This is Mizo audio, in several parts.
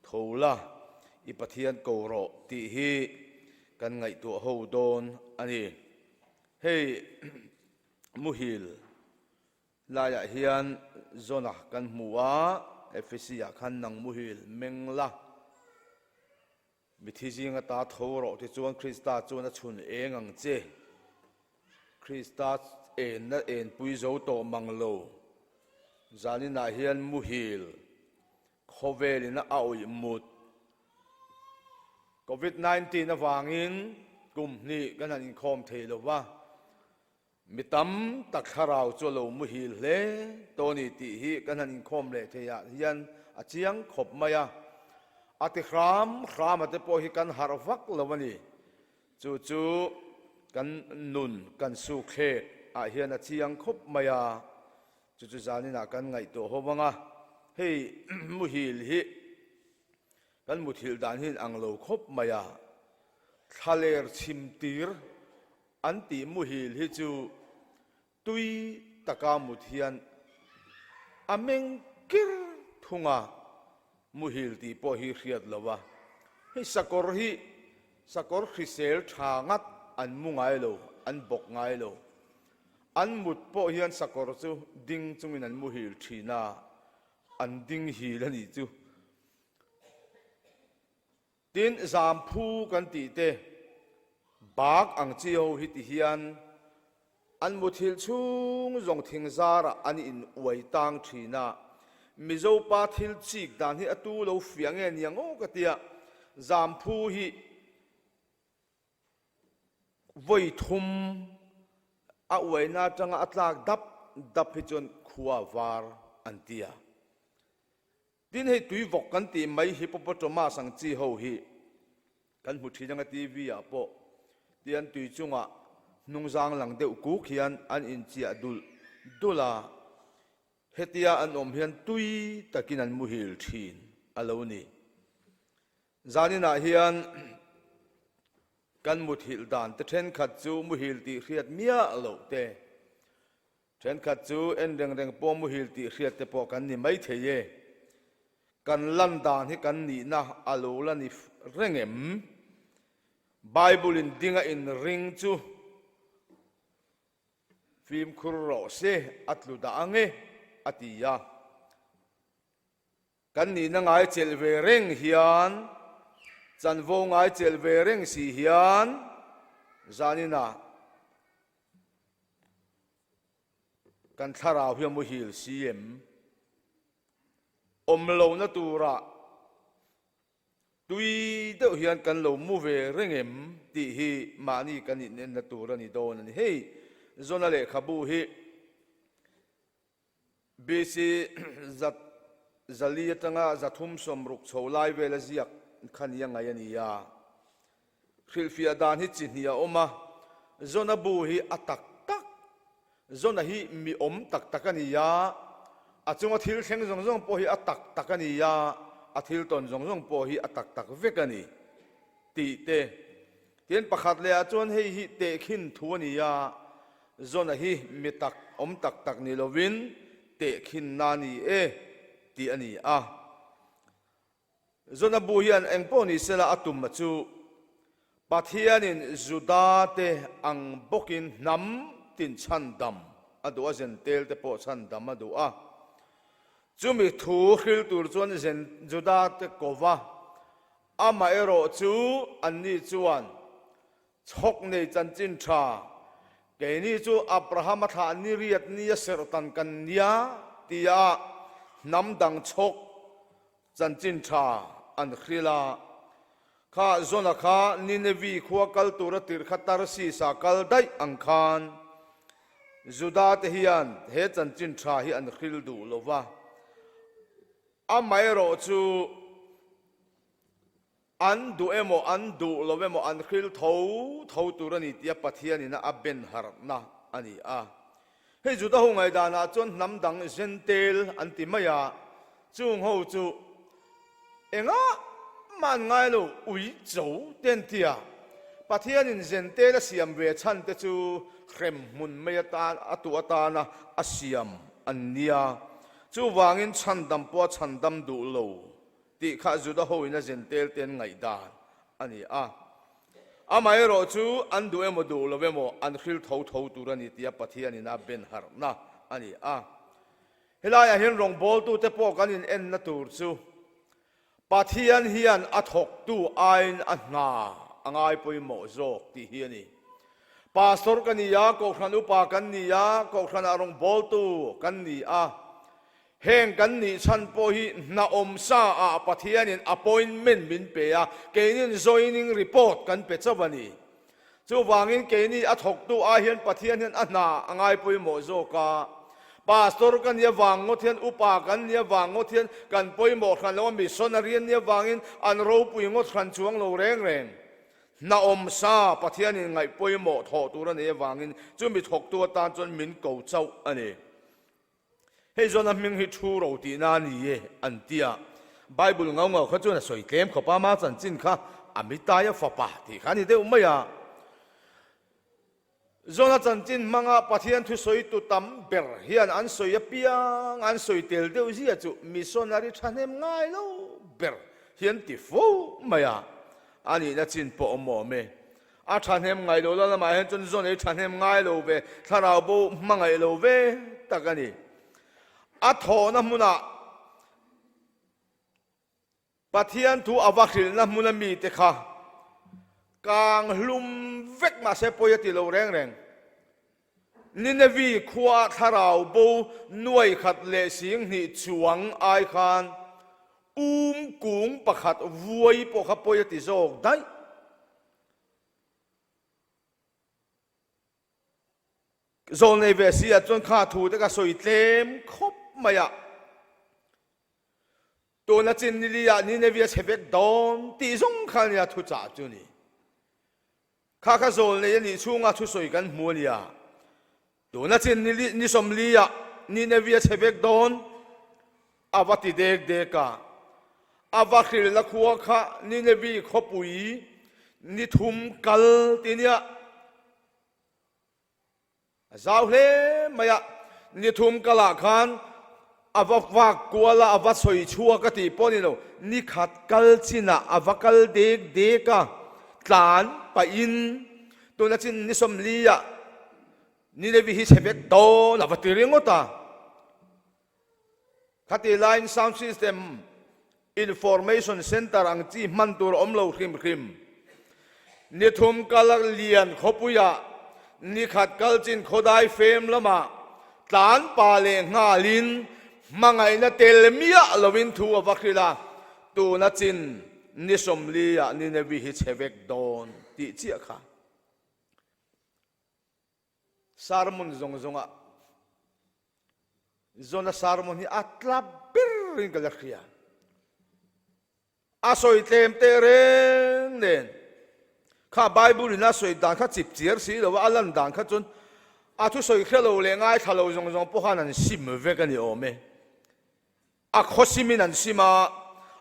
Tho la, i Pathian ko rawh tih hi kan ngaihtuah ho dawn a ni. Hei muhil laiah hian Jona kan hmu a, Efesi-ah khan nang muhil meng la, Mithi zinga ta tho rawh tichuan Krista chuan a chhun eng ang che. Krista enna enpui zo tawh mang lo. Zaninah hian muhil khawvelin a awih mut. Covid 19 avangin kum hnih kan han inkhawm thei lo va. Mi tam tak thlarau chu a lo muhil hle tawh a ni tih hi kan han inkhawm leh theiah hian a chiang khawp mai a. A ti hram hrama te pawh hi kan harh vak lo a ni. Chu chu kan nun kan sukthlek ah hian a chiang khawp mai a. Chu chu zaninah kan ngaihtuah ho vang a, hei muhil hi kan muthilh dan hi in ang lo khawp mai a. Thlaler chhim tir An tih muhil hi chu tui taka mut hian a meng kir thung a, muhil tih pawh hi hriat lo a. Hei sakawr hi sakawr hrisel tha ngat an mu ngai lo, an bawk ngai lo. An mut pawh hian sakawr chu ding chungin an muhil thin a, an ding hil a nih chu. Tin, zamphu kan tih te, bak ang chi ho hi ti hian an muthilh chhung zawng thing zarah an in uai tang thin a, Mizo pa thil chik dan hi a tu lo fiah nge niang aw ka tia, zamphu hi vawi thum a uaina atanga a tlak dap dap hi chuan khua var an tia. Tin hei tui vawk kan tih mai hippopotamus ang chi ho hi kan hmu thin anga TV ah pawh tian tui chungah hnungzang lang deuh kuk hian an inchiah dulh dulh a, hetia an awm hian tui takin an muhil thin a lo ni. Zaninah hian kan muthilh dan te thenkhat chu muhil tih hriat miah loh te, Thenkhat chu en reng reng pawh muhil tih hriat te pawh kan ni mai thei e. Kan lan dan hi kan nihna a lo la ni reng em? Bible in dinga in ring chu fimkhur rawh se a tlu dah ang e a ti a. Kan nihna ngai chelh ve reng hian, chanvo ngai chelh ve reng si hian zaninah Kan thlarau hi a muhil si em? Awm lohna turah tui deuh hian kan lo mu ve reng em tih hi mahni kan inenna tur a ni dawn a ni. Hei Jona lehkhabu hi BC zali atanga 360 chho lai vela ziak kha nia ngaih a ni a. Hrilhfiah dan hi chi hnih a awm a, Jona bu hi a tak tak, Jona hi mi awm tak tak a ni a, a chunga thil thleng zawng zawng pawh hi a tak tak a ni a, a thil tawn zawng zawng pawh hi a tak tak vek a ni tih te. Tin, pakhat lehah chuan hei hi tehkhin thu a ni a, Jona hi mi tak awm tak tak ni lovin tehkhinna a ni e tih a ni a. Jona bu hian eng pawh ni sela a tum a chu Pathianin Juda-te ang bawkin hnam tin chhandam a duh a, Zentel te pawh chhandam a duh a. Chumi thu hril tur chuan Juda-te ko va, amaherawh chu anni chuan Chhawk nei chanchin tha, keini chu Abrahama thlah ni riat nia serhtan kan nia tia hnam dang chhawk chanchin tha an hrilh a. Kha Jona kha Ninevi khua kal tura tirh kha Tarsis-ah kal daih ang khan Juda-te hian he chanchin tha hi an hrilh duh lo va. Amaherawhchu An duh emaw an duh lo emaw an hril tho tho tur a ni tia Pathianin a ben harhna a ni a. Hei Juda ho ngaihdanah chuan hnam dang Gentile an ti mai a, chung ho chu engah mah an ngai lo, ui cho te an ti a. Pathianin Gentile a siam ve chhan te chu hrem hmun mai atan a tuah atana a siam an nia. Chuvangin chhandam pawh a chhandam duh lo. tih kha Juda hoin a zentel te an ngaihdan a ni a. Amaherawhchu, an duh emaw duh lo emaw an hril tho tho tur a ni tia Pathianin a ben harhna a ni a. Helaiah hian rawngbawltute pawh kan inenna tur chu Pathian hian a thawktu aiin a hna a ngai pawimawh zawk tih hi a ni. Pastor ka ni a, Kohhran upa kan ni a, Kohhranah rawngbawltu kan ni a. Heng kan nih chhan pawh hi hna awmsa ah Pathianin appointment min pe a, keinin joining report kan pe chauh a ni. Chuvangin keini a thawktu ai hian Pathian hian a hna a ngai pawimawh zawk a. Pastor ka nia vang ngawt hian, upa kan nia vang ngawt hian kan pawimawh hran lo a, missionary an nia vangin an ropui ngawt hran chuang lo reng reng. Hna awmsa Pathianin ngaih pawimawh thawh tur a nei avangin chumi thawktu atan chuan min ko chauh a ni. Hei zawn a hming hi thu ro tihna a ni e an ti a, Bible ngau ngau kha chuan a sawi tlem khawp a, ma chanchin kha Amitai-a fapa tih kha a ni deuh mai a. Zawn a chanchin hmanga Pathian thusawi tu tam ber hian an sawi apiang an sawi tel deuh zia chu missionary thahnem ngai lo ber hi an ti fo mai a, a nihna chin pawh awm awm e. A thahnem ngai lo la lamah hian chuan zawn ei thahnem ngai lo ve, thlarau bo hmangaih lo ve tak a ni. A thawhna hmunah Pathian thu a va hrilhna hmuna mite kha kang hlum vek mahse pawi a ti lo reng reng. Ninevi khua thlarau bo nuai khat leh 2000 chuang ai khan um kung pakhat vuai pawh kha pawi a ti zawk daih. Zawl nei ve si ah chuan kha thu te ka sawi tlem khawp mai a. Tuna chin nili ah Ninevi a chhe vek dawn tih zawng kha nia thuchah chu ni. Kha kha zawl nei a nih chhunga thusawi kan hmu a nia. Tuna chin ni ni 40 ah Ninevi a chhe vek dawn a va ti dek dek a. A va hrilhna khua kha Ninevi khawpui ni thum kal ti nia. A zau hle mai a, ni thum kalah khan a va vak kual a, a va sawi chhuak a tih pawh a ni lo, ni khat kal chinah a va kal dek dek a, tlan pahin tuna chin ni 40 ah Ninevi hi chhe vek dawn a va ti ringawt a. Khati laiin sound system, information centre ang chi hman tur awm lo hrim hrim. Ni thum kal lian khawpuiah ni khat kal chin khawdai fem lamah tlan pa leh nghalin hmangaihna tel miah loin thu a va hrilh a, tuna chin ni 40 ah Ninevi hi chhe vek dawn tih chiah kha. Sermon zawng zawngah Zona sermon hi a tla berin ka la hria. A sawi tlem teh reng nen kha Bible in a sawi dan kha chip chiar si lo a, a lan dan kha chuan a thusawi hre lo leh ngaithla lo zawng zawng pawh khan an sim vek a ni awm e. A khawsimin an sim a,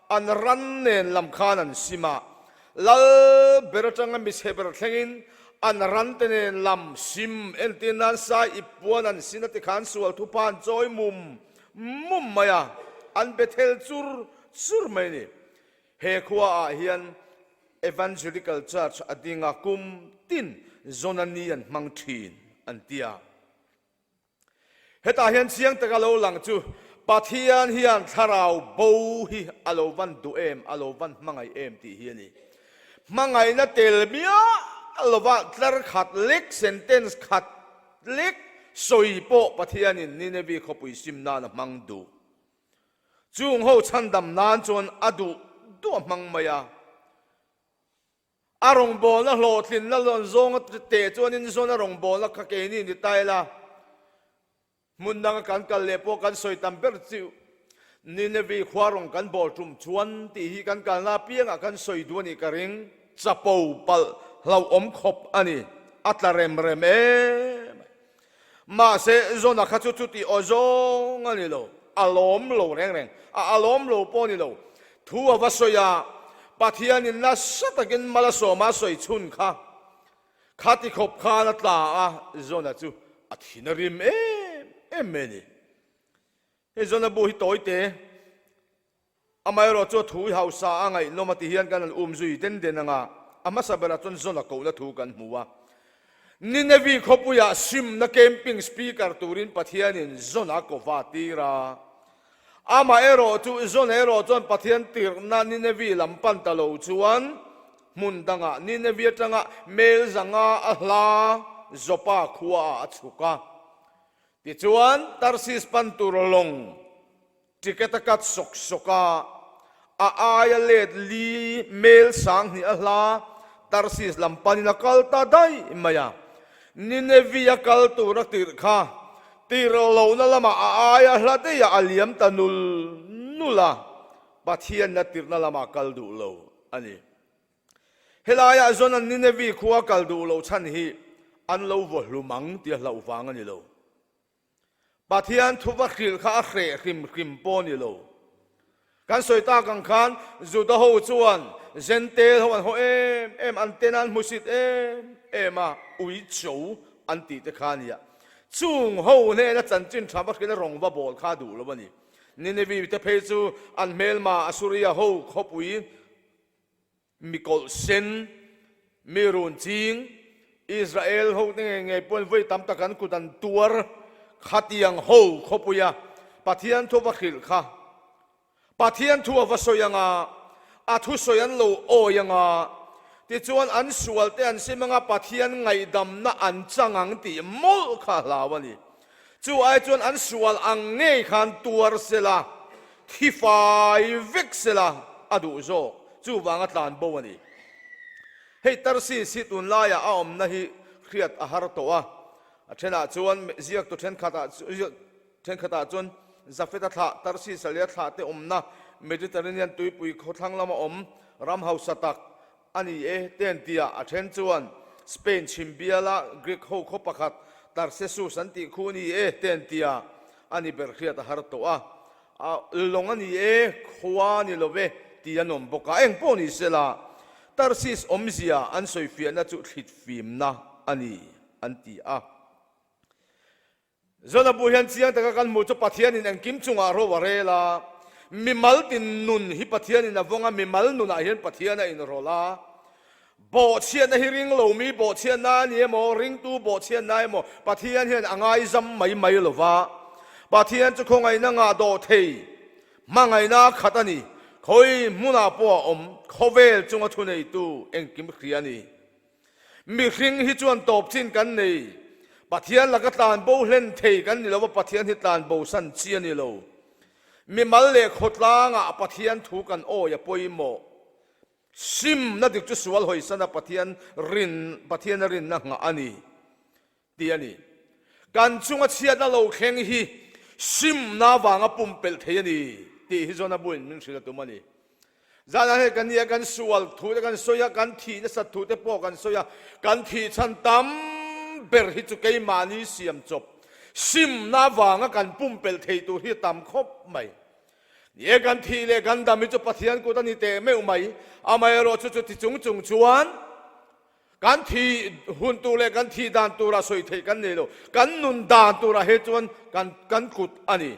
an ran nen lam khan an sim a. Lal ber atanga michhe ber thlengin an rante nen lam sim entir nan sai ip puan an sin a tikhan sual thupa an chawi mum mum mai a, an be thel chur chur mai a ni. He khua ah hian Evangelical Church a ding a, kum tin Zona ni an hmang thin an ti a. Hetah hian chiang taka lo lang chu Pathian hian thlarau bo hi a lo van duh em, a lo van hmangaih em tih hi a ni. Hmangaihna tel miah lova tlar khat lek, sentence khat lek sawi pawh Pathianin Ninevi khawpui sim nan a hmang duh. Chung ho chhandam nan chuan a duh duh a hmang mai a. A rawngbawlna hlawhtlinna lawn zawnga teh chuanin zawn a rawngbawlna kha keini ni ta ila, hmun danga kan kal leh pawh kan sawi tam ber chiu. Ninevi khua rawng kan bawl tum chuan tih hi kan kalna apiangah kan sawi duh a nih ka ring. Chapo palh hlauhawm khawp a ni, a tla rem rem em mai. Mahse, Jona kha chu chuti aw zawng a ni lo, a lawm lo reng reng. A a lawm lo pawh a ni lo. Thu a va sawi a, Pathianin nasa takin mal a sawm a sawi chhun kha, khati khawp khan a tla a, Jona chu a thin a rim em em mai a ni. Hei Jona bu hi tawi te. Amaherawh chu a thu i hausa a ngaihnawm a ti hian kan han um zui den den ang a, a hmasa berah chuan Zona kohna thu kan hmu a. Ninevi khawpuiah simna camping speaker turin Pathianin Zona ko va tir a. Amaherawh chu Zona erawh chuan Pathian tirhna Ninevi lam pan ta lo chuan hmun dangah Ninevi atanga mel zanga a hla Joppa khuaah a chhuk a. Tichuan Tarsis pan tur lawng Ticket a cut sawk sawk a, a aia let li mel 2000 a hla Tarsis lam panin a kal ta daih mai a. Ninevi a kal tur a tirh kha tir lohna lamah a aia hla daih a a liam ta nul nul a, Pathianna tirhna lamah kal duh lo a ni. Helaiah zawn an Ninevi khua kal duh loh chhan hi an lo vaw hlum ang tia hlauh vang a ni lo. Pathian thu va hrilh kha a hreh hrim hrim pawh a ni lo. Kan sawi tak ang khan Juda ho chuan Jentail ho an haw em em, an ten an hmusit em em a, ui cho an tih te kha a nia. Chung ho hnena chanchin tha va hrilh a rawng va bawl kha a duh lo a ni. Ninevi te phei chu an hmelma Assuria ho khawpui Mi kawlh sen, mi run ching, Israel ho te ngei ngei pawhin vawi tam tak an kut an tuar khatiang ho khawpui a, Pathian thu va hrilh kha. Pathian thu a va sawi ang a, a thusawi an lo awi ang a, tichuan an sual te an sim ang a, Pathian ngaihdamna an chang ang tih mawlh kha a hlau a ni. Chu ai chuan an sual ang ngei khan tuar sela, thi fai vek sela a duh zawk. Chuvanga tlan bo a ni. Hei Tarsis hi tunlaiah a awmna hi hriat a har tawh a, a thenah chuan ziaktu thenkhatah thenkhatah chuan Jafeta thlah Tarsis a leh a thlah te awmna Mediterranean tuipui khawthlang lama awm ram hausa tak A ni e, te an ti a, a then chuan Spain chhim biala Greek ho khaw pakhat Tarsesus an tih khu a ni e, te an ti a, a ni ber hriat a har tawh a, a lawng a ni e, khua a ni lo ve tih an awm bawk a, eng pawh ni sela Tarsis awmzia an sawifiahna chu thlit fimna a ni an ti a. Zona bu hian chiang taka kan hmuh chu Pathianin engkim chungah ro a rel a, mimal tin nun hi Pathianin a vawng a, mimal nunah hian Pathian a inrawlh a. Bawhchhiatna hi ring lomi bawhchhiatna a ni emaw, ringtu bawhchhiatna emaw, Pathian hian a ngaizam mai mai lo va. Pathian chu khawngaihna ngah dawh thei, hmangaihna a khat a ni. Khawi hmunah pawh a awm, khawvel chunga thuneitu engkim hria a ni. Mihring hi chuan tawp chin kan nei. Pathian laka tlan bo hlen thei kan ni lo va, Pathian hi tlan bo san chi a ni lo. Mimal leh khawtlangah Pathian thu kan awi a pawimawh. Simna dik chu sual hawisana Pathian rin, Pathiana rinna nghah a ni tih a ni. Kan chunga chhiatna lo thleng hi simna vanga pumpelh thei a ni tih hi Jonah buin min hrilh a tum a ni. Zanah hei kan nia kan sual thu te kan sawi a, kan thih nasat thu te pawh kan sawi a, kan thih chhan tam ber hi chu keimahni siam chawp simna avanga kan pumpelh thei tur hi a tam khawp mai. Ni e, kan thih leh kan dam hi chu Pathian kut a ni teh meuh mai, amaherawh chu chuti chung chung chuan Kan thih hun tur leh kan thih dan turah sawi theih kan nei lo. Kan nun dan turah he chuan kan kan kut a ni.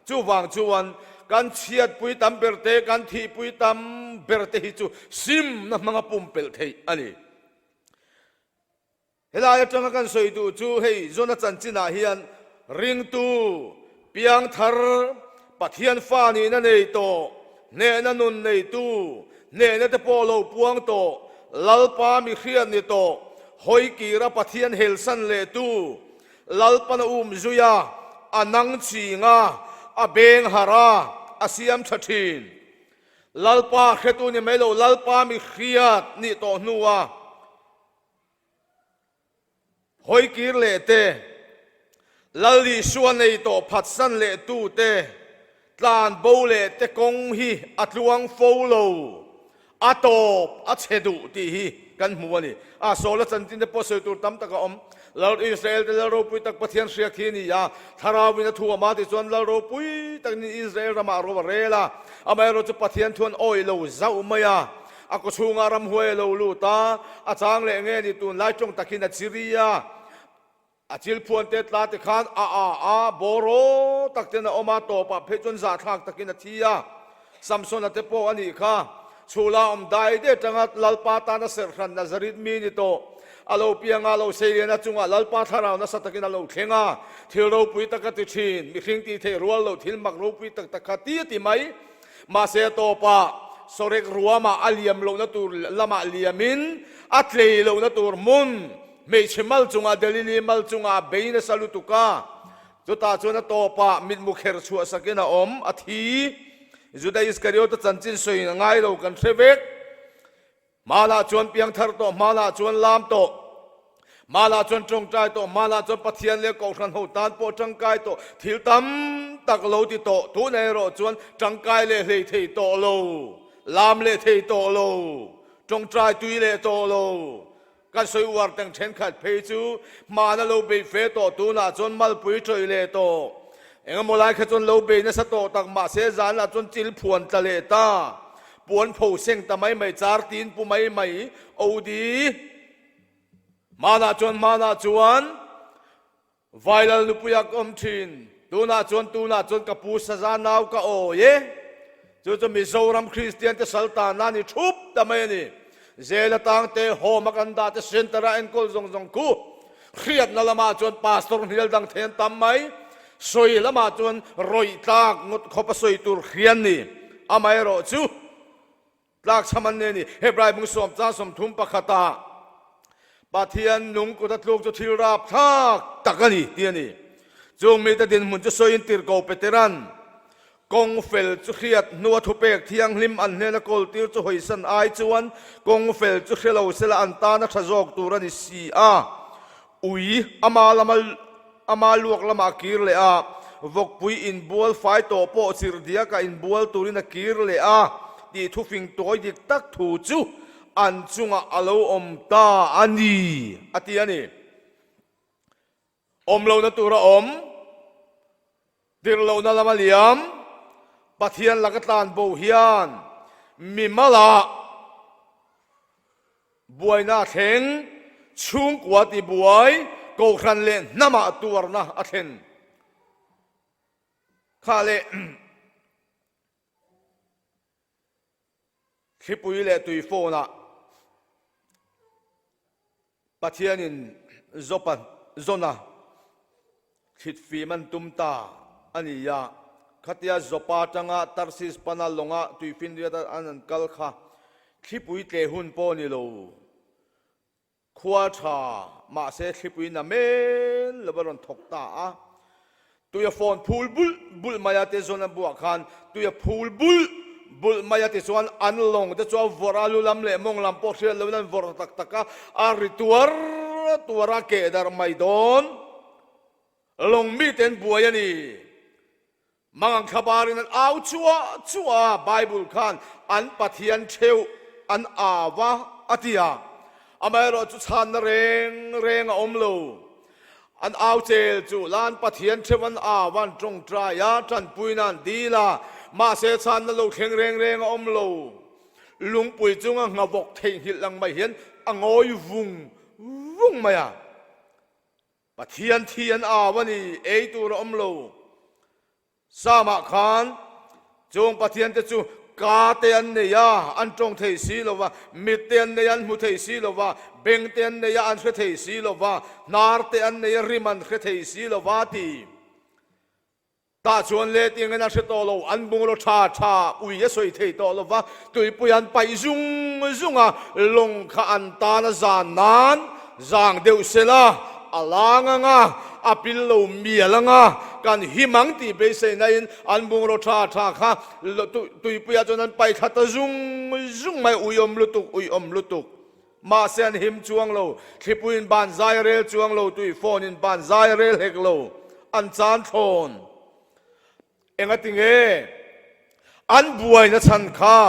Chuvang chuan kan chhiatpui tam ber te, kan thihpui tam ber te hi chu simna hmanga pumpelh theih a ni. Helai atanga kan sawi duh chu hei Jona chanchinah hian ringtu Piangthar, Pathian fa nihna nei tawh, hnehna nun neitu, hnehna te pawh lo puang tawh, Lalpa mi hriat ni tawh, hawi kira Pathian helsan lehtu, Lalpan a um zui a, a nang ching a, a beng harh a, a siam tha thin. Lalpa hretu ni mai lo, Lalpa mi hriat nih tawh hnua, Hawi kir leh te, Lal Isua nei tawh phatsan leh tu te, tlan bo leh te kawng hi a tluang fo lo, a tawp a chhe duh tih hi kan hmu a ni. A Saula chanchin te pawh sawi tur tam tak a awm. Lal Israel te Lal ropui tak Pathian hriak hi a ni a, Thlarauin a thu awm a tichuan Lal ropui takin Israel ramah ro a rel a, amaherawhchu chu Pathian thu an awih lo zauh mai a. A kawchhungah ramhuai a lo lut a, a chang leh nge ni tunlai tawng takin a chiri a, a chil phuan te tla te khan a a a, bawraw tak ten a awm a, tawpah phei chuan zahthlak takin a thi a. Samsona te pawh a nih kha. Chhula awm dai dai atanga Lalpa tana serhhran Nazarit mi ni tawh. A lo piang a, lo seilian a chungah Lalpa thlarau nasa takin a lo thleng a. Thil ropui tak a ti thin, mihring tih theih rual loh thil mak ropui tak tak kha ti a ti mai. Mahse a tawpah Sorek ruamah a liam lohna tur lamah liamin a tlei lohna tur hmun hmeichhe mal chungah Delili mal chungah a bei nasa lutuk a. Chutah chuan a tawpah mitmu kher chhuah sakin a awm, a thi. Juda Iskariota chanchin sawiin a ngai lo kan hre vek. Hmanah chuan piangthar tawh, hmanah chuan lam tawh, hmanah chuan tawngtai tawh, hmanah chuan Pathian leh Kohhran ho tan pawh tangkai tawh, thil tam tak lo ti tawh, tunah erawh chuan tangkai leh hlei thei tawh lo, lam leh thei tawh lo, tawngtai tui leh tawh lo. Kan sawi uar teng thenkhat phei chu hmana lo bei fe tawh tunah chuan malpui tawih leh tawh. Engemaw lai kha chuan lo bei nasa tawh tak mahse zanah chuan chil phuan tla leh ta. Puan pho seng ta mai mai char tin pu mai mai OD. Hmanah chuan hmanah chuan Vailal nupuia ka awm thin. Tunah chuan tunah chuan ka pu Saza nau ka awi e. Chu chu Mizoram Kristian te sal tan a ni thup ta mai a ni. Jail atang te, home a kan dah te, center a enkawl zawng zawng khu hriatna lamah chuan pastor hnial dang thei an tam mai. Sawi lamah chuan rawih tlak ngawt khawp a sawi tur hrian ni. Amaherawhchu. Tlakchham an nei a ni. Hebrai bung sawm chang 30 pakhatah Pathian nung kut a tluk chu thil rap thlak tak a ni tih a ni. Chung mite dinhmun chu sawiin tirhko Peteran kawng fel chu hriat hnua thupek thianghlim an hnena kawltir chu hawisan ai chuan kawng fel chu hre lo sela an tana tha zawk tur a ni si a. Ui ama lama Ama luak lamah a kir leh a, vawkpui inbual fai tawh pawh chirhdiakah inbual turin a kir leh a tih thufing tawi dik tak thu chu an chungah a lo awm ta a ni, a ti a ni. Awm lohna tur a awm, tirh lohna lama liam, Pathian laka tlan bo hian mimalah, Buaina a thleng, chhungkua tibuai, kohhran leh hnamah tuarna a thlen kha leh thlipui leh tui phone ah Pathianin Jopa Jona thlit fim an tum ta a ni a. Khatia Jopa atanga Tarsis pana lawnga tuifinriat a an an kal kha thlipui tleh hun pawh a ni lo. Khua tha mahse thlipui na men lo a rawn thawk ta a. Tui a phone phul bulh bulh mai a ti zawn a buah khan tui a phul bulh bulh mai a tichuan an lawng te chu a vawrh a lu lam leh mawng lam pawh hriat loin an vawrh ta tak tak a, a ri tuar tuar a keh darh mai dawn. Lawng mite an buai a ni. Mangang thlabarin an au chuah chuah a, Bible khan an Pathian theuh an au a a ti a. Amaherawh chu chhanna reng reng a awm lo. An au chel chu la an Pathian theuh an au a, an tawngtai a, tanpuina an dil a, mahse chhanna lo thleng reng reng a awm lo. Lungpui chunga nghavawk theihnghilh ang mai hian a ngawi vung vung mai a. Pathian thi an au a ni, ei tur a awm lo. Samah khan chung Pathian te chu ka te an nei a, an tawng thei si lo va, mit te an nei a, an hmu thei si lo va, beng te an nei a, an hre thei si lo va, hnar te an nei a, rim an hre thei si lo va ti. Tah chuan let engin a hre tawh lo, an bungraw tha tha ui a sawi thei tawh lo va, tuipui an paih zung zung a, lawng kha an tan a zan nan zang deuh sela a lang ang a, a pil lo mial ang a, kan him ang tih beiseina in an bungraw tha tha kha tuipuiah chuan an paih thla ta zung zung mai, uiawm lutuk, uiawm lutuk. Mahse an him chuang lo, thlipuiin ban zai a rel chuang lo, tui phone in ban zai a rel hek lo, an chan thlawn. Engati nge an buaina chhan kha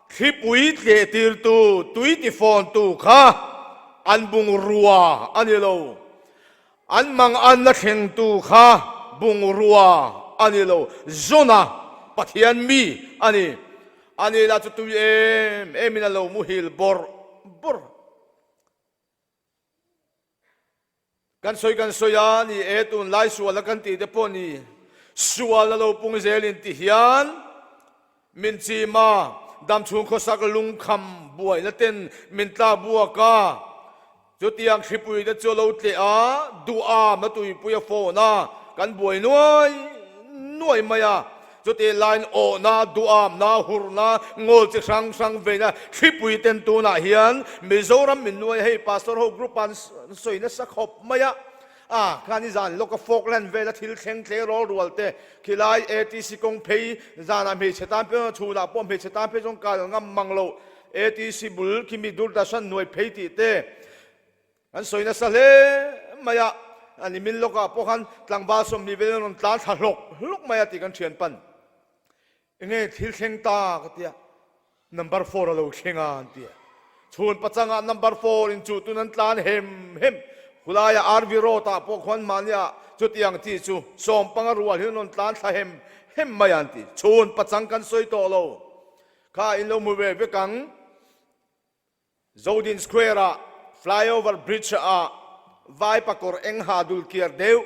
thlipui tlehtirtu, tui ti phone tu kha an bungrua a ni lo. An manganna thlengtu kha bungrua a ni lo, Jona Pathian mi a ni. Ani lah chu tui em emin a lo muhil bawrh bawrh. Kan sawi kan sawi a, ni e tunlai sual a kan tih te pawh ni, sual a lo pung zelin ti hian. Min chim a, damchhung khawsak lungkham buaina ten min tla buak a. Chutiang thlipui te chu a lo tleh a, duham a tuipui a phone a, kan buai nuai nuai mai a. Chutih laiin awhna, duhamna, hurna, ngawl chi hrang hrang veina thlipui ten tunah hian Mizoram min nuai hei Pastor ho group ah an sawi nasa khawp mai a. A, khan i zan lawk a Falkland vela thil thleng tle rawl rual te, khilai ATC kawng phei zanah hmeichhe tan phei chuan chhunah pawh hmeichhe tan phei chuan kal ngam mang lo ATC bul khi mi Doordarshan hnuai phei tih te an sawi nasa hle mai a, a ni min lawkah pawh khan tlangval 20 vel an rawn tlan thla hlawk hlawk mai a tih kan thian pan. Enge thil thleng ta ka tia, number four a lo thleng a an tia. Chhun pachangah number four in chu tun an tlan hem hem. Khulaia RV road ah pawh khuan mahnia chutiang chi chu sawmpanga rual hi an rawn tlan thla hem hem mai a an ti. Chhun pachang kan sawi tawh lo. Kha in lo hmu ve vek ang. Zodin Square ah flyover bridge ah vai pakawr eng ha dul kiar deuh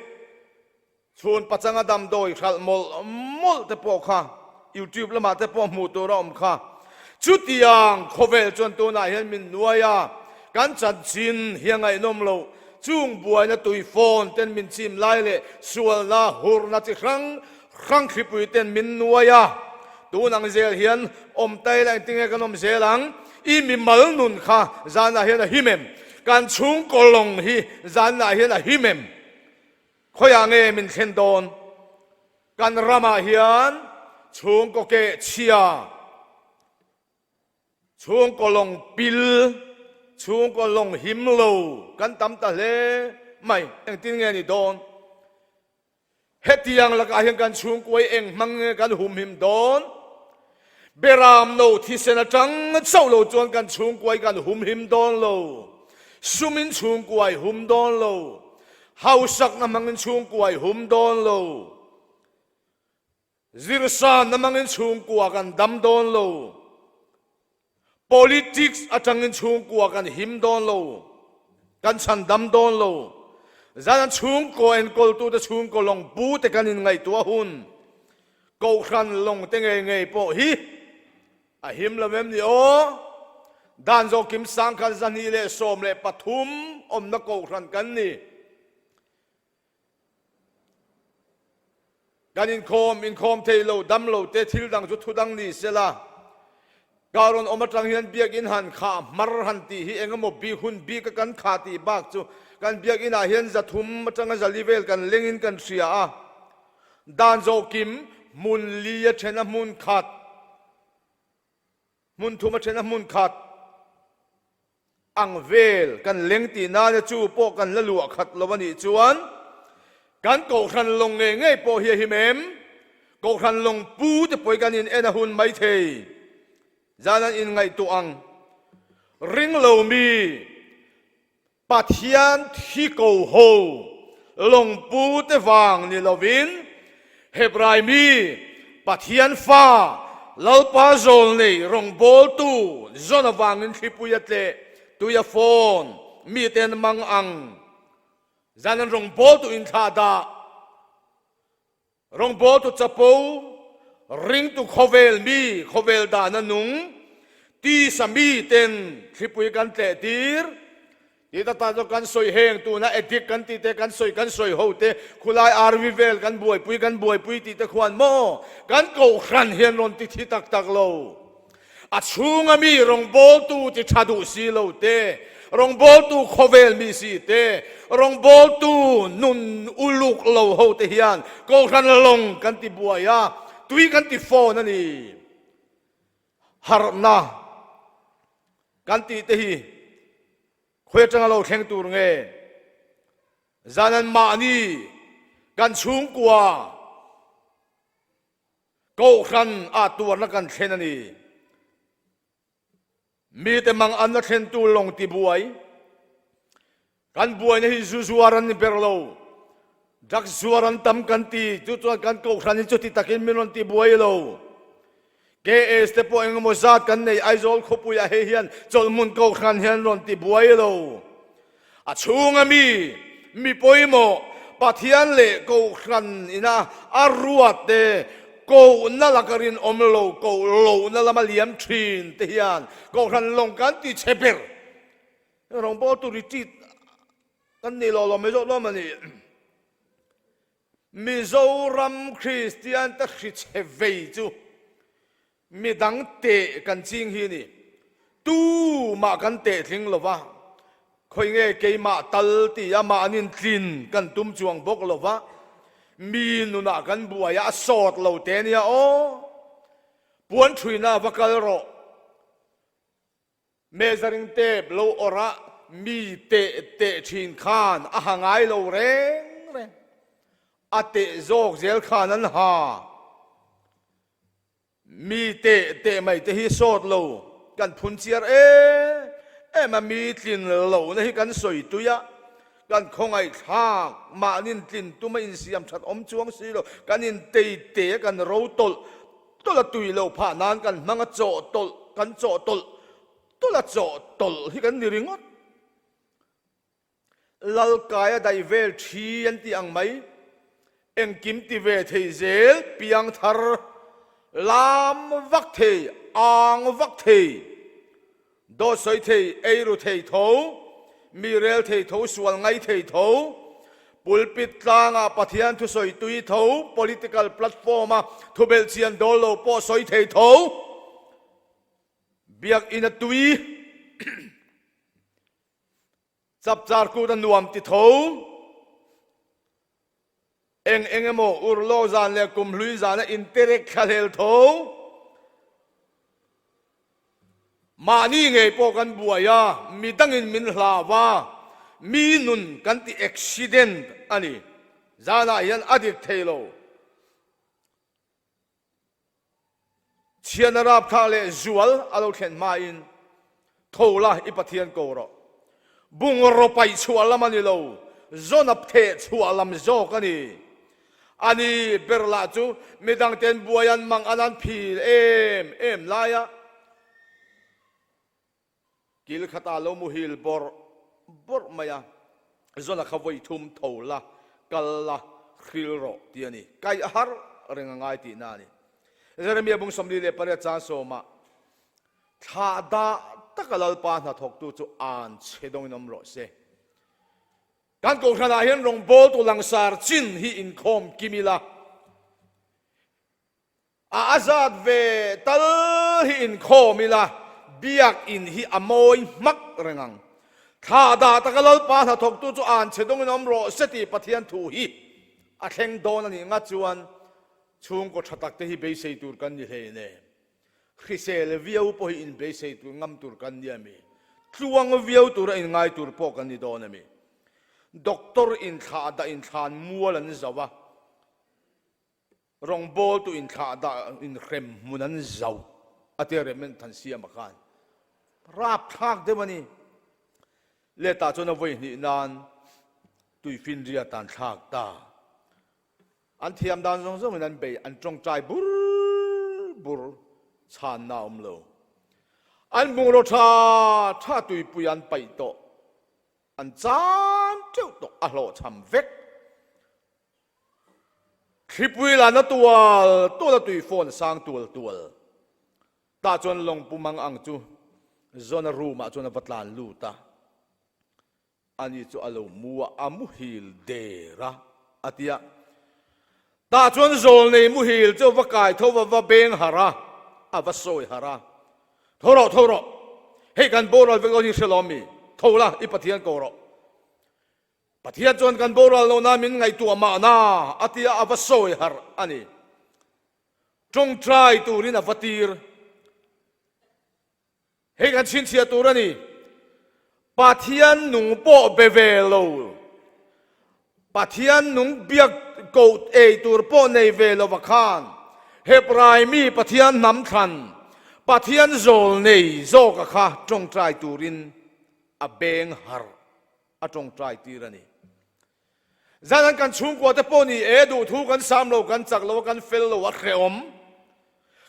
chhun pachanga damdawi hralh mawlh mawlh te pawh kha YouTube lamah te pawh hmuh tur a awm kha. Chutiang khawvel chuan tunah hian min nuai a, kan chanchin hi a ngaihnawm loh. Chung buaina tui phone ten min chim lai leh sualna hurna chi hrang hrang thlipui ten min nuai a, tun ang zel hian awm ta ila engtinge kan awm zel ang? I mimal nun kha zanah hian a him em? Kan chhungkaw lawng hi zanah hian a him em? Khawiah nge min thlen dawn? Kan ramah hian chhungkaw keh chhia, chhungkaw lawng pil, chhungkaw lawng him lo kan tam ta hle mai. Engtin nge ni dawn? Hetiang lakah hian kan chhungkuai eng hmang nge kan humhim dawn? Beram no thisen atang chauh lo chuan kan chhungkuai kan humhim dawn lo. Sumin chhungkuai hum dawn lo. Hausakna hmangin chhungkuai hum dawn lo. Zirsanna hmangin chhungkua kan dam dawn lo. Politics atangin chhungkua kan him dawn lo, kan chhan dam dawn lo. Zan an chhungkaw enkawltute chhungkaw lawng pu te kan inngaihtuah hun, Kohhran lawng te ngei ngei pawh hi a him lo em ni aw? Dan zawh kim sangkhat 213 awmna Kohhran kan ni. Kan inkhawm inkhawm thei lo, dam lo te thil dang chu thu dang ni sela, ka rawn awm atang hian biakinn han khah hmar han tih hi eng emaw bik hun bik a kan khah tih bak chu kan biakinn ah hian 300 atanga 400 vel kan leng in kan hria a, dan zawh kim hmun li a then a hmun khat, hmun thum a then a hmun khat. Ang vel kan leng tih nana chu pawh kan la luah khat lo a nih chuan kan Kohhran lawng ngei ngei pawh hi a him em? Kohhran lawng pu te pawh hi kan in en a hun mai thei. Zan an inngaihtuah ang. Ring lo mi Pathian thi ko ho lawng pu te vang ni lovin Hebrai mi, Pathian fa, Lalpa zawlnei rawngbawltu zawn avangin thlipui a tleh, tui a fawn, mite an mang ang. Zan an rawngbawltu inthlah dah, rawngbawltu chapo, ringtu khawvel mi, khawvel dahna nung, tisa miten thlipui kan tleh tir. Ti ta tan chuan kan sawi heng tuna addict kan tih te kan sawi kan sawi ho te khulai RV vel kan buaipui kan buaipui tih te khuan maw kan kohhran hian rawn ti thi tak tak lo. A chhunga mi rawngbawltu ti tha duh si lo te, rawngbawltu khawvel mi si te, rawngbawltu nun uluk lo ho te hian kohhran lawng kan ti buai a, tui kan ti fawn a ni. Harhna kan tih te hi khawi atanga lo thleng tur nge? Zan an mahni kan chhungkua Kohhran ah tuarna kan thlen a ni. Mite mang an a thlentu lawng ti buai. Kan buaina hi zu zuar an ni ber lo. Drugs zuar an tam kan ti. Chu chuan kan kohhran hi chuti takin min rawn ti buai lo. KS te pawh engemaw zat kan nei Aizawl khawpuiah hei hian chawlhmun kohhran hian rawn ti buai lo. A chhunga mi, mi pawimawh, Pathian leh kohhran ina a ruat te. Kohna laka rinawm lo, koh lohna lama liam thin te hian Kohhran lawng kan ti chhe ber. Rawngbawltu retreat kan nei lo lo mai zawk dawn a ni. Mizoram Kristian te hri chhe vei chu midang teh kan ching hi a ni. Tumah kan teh tling lo va, khawi nge keimah tal ti a mahnin tlin kan tum chuang bawk lo va, mi nunah kan buai a, a sawt lo te nia aw. Puan thuina va kal rawh. Measuring tape lo awrh a mi teh teh thin khan a ha ngai lo reng reng. A teh zawk zel khan an ha. Mi teh teh mai te hi sawt lo kan phun chiar em em a, mi tlin lohna hi kan sawi tui a, kan khawngaih thlak mahnin tlin tum a insiam that awm chuang si lo, kan intei te a kan ro tawlh tawlh a tui loh phah nan kan hmang a chawh tawlh kan chawh tawlh tawlh a chawh tawlh hi kan ni ringawt. Lalkai a daih vel thi an tih ang mai, engkim ti ve thei zel piang thar lam vak thei ang vak thei Dawt sawi thei, ei ru thei tho, mi rel thei tho, sual ngai thei tho, pulpit tlangah Pathian thusawi tui tho, political platform-a thubelh chian dawl lo pawh sawi thei tho, biakinn a tui, chapchar kut a nuam ti tho, Eng eng emaw urlo zan leh kum hlui zana interek thlahlel tho. Mahni ngei pawh kan buai a, mi dangin min hlau a, mi nun kan ti accident a ni. Zanah hian a dik thei lo. Chhiatna rapthlak leh zual a lo thlen hmain tho la i Pathian ko rawh. Bungraw paih chhuah lam a ni lo, zawn a theh chhuah lam zawk a ni. A ni ber lah chu midangten buai an mang an an phil em em lai a. Kil khatah lo muhil bawrh bawrh mai a, Zona kha vawi thum tho la, kal la, hril rawh ti a ni. Kai a har reng a ngai tihna a ni. Jeremia bung 48 chan sawmah, Thlah dah taka Lalpa hnathawktu chu an chhe dawngin awm rawh se. Kan kohhranah hian rawngbawltu langsar chin hi inkhawm kim ila, A azat ve tal hi inkhawm ila, biakinn hi a mawi hmak reng ang. Thla dah taka Lalpa hnathawktu chu an chhe dawngin awm rawh se tih Pathian thu hi a thleng dawn a nih ngat chuan chhungkaw tha tak te hi beisei tur kan ni hlei ne. Hrisel viau pawh hi inbeisei tur ngam tur kan ni a mi? Tluang viau tura inngai tur pawh kan ni dawn a mi? Doctor inthlah dah inthlan mual an zo a. Rawngbawltu inthlah dah inhrem hmun an zauh a tia rem en than siam a khan rapthlak deuh a ni. Letah chuan a vawi hnih nan tuifinriat an thlak ta. An thiam dan zawng zawngin an bei, an tawngtai bur bur chhanna a awm lo. An bungraw tha tha tuipui an paih tawh, an chan teuh tawh a hlawhchham vek. Thlipui la na tual tual a tui phone sang tual tual. Tah chuan lawngpu mang ang chu Zona room ah chuan a va tlan lut a. Ani chu a lo mu a, a muhil der a, a ti a. Tah chuan zawlnei muhil chu a va kai tho va, va beng harh a, a va sawi harh a. Tho rawh, tho rawh, hei kan boral vek dawn hi hre lawm mi? Tho la, i Pathian ko rawh. Pathian chuan kan boral lohna min ngaihtuah mahna a tia a va sawi harh a ni. Tawngtai turin a va tir. Hei kan chhinchhiah tur a ni. Pathian nung pawh be ve lo, Pathian nung biak koh ei tur pawh nei ve lova khan Hebrai mi Pathian hnam thlan, Pathian zawl nei zawka kha tawngtai turin a beng harh. a tawngtai tir a ni. Zan kan chhungkua te pawh ni e, duhthu kan sam lo, kan chak lo a, kan fel lo a, hrehawm.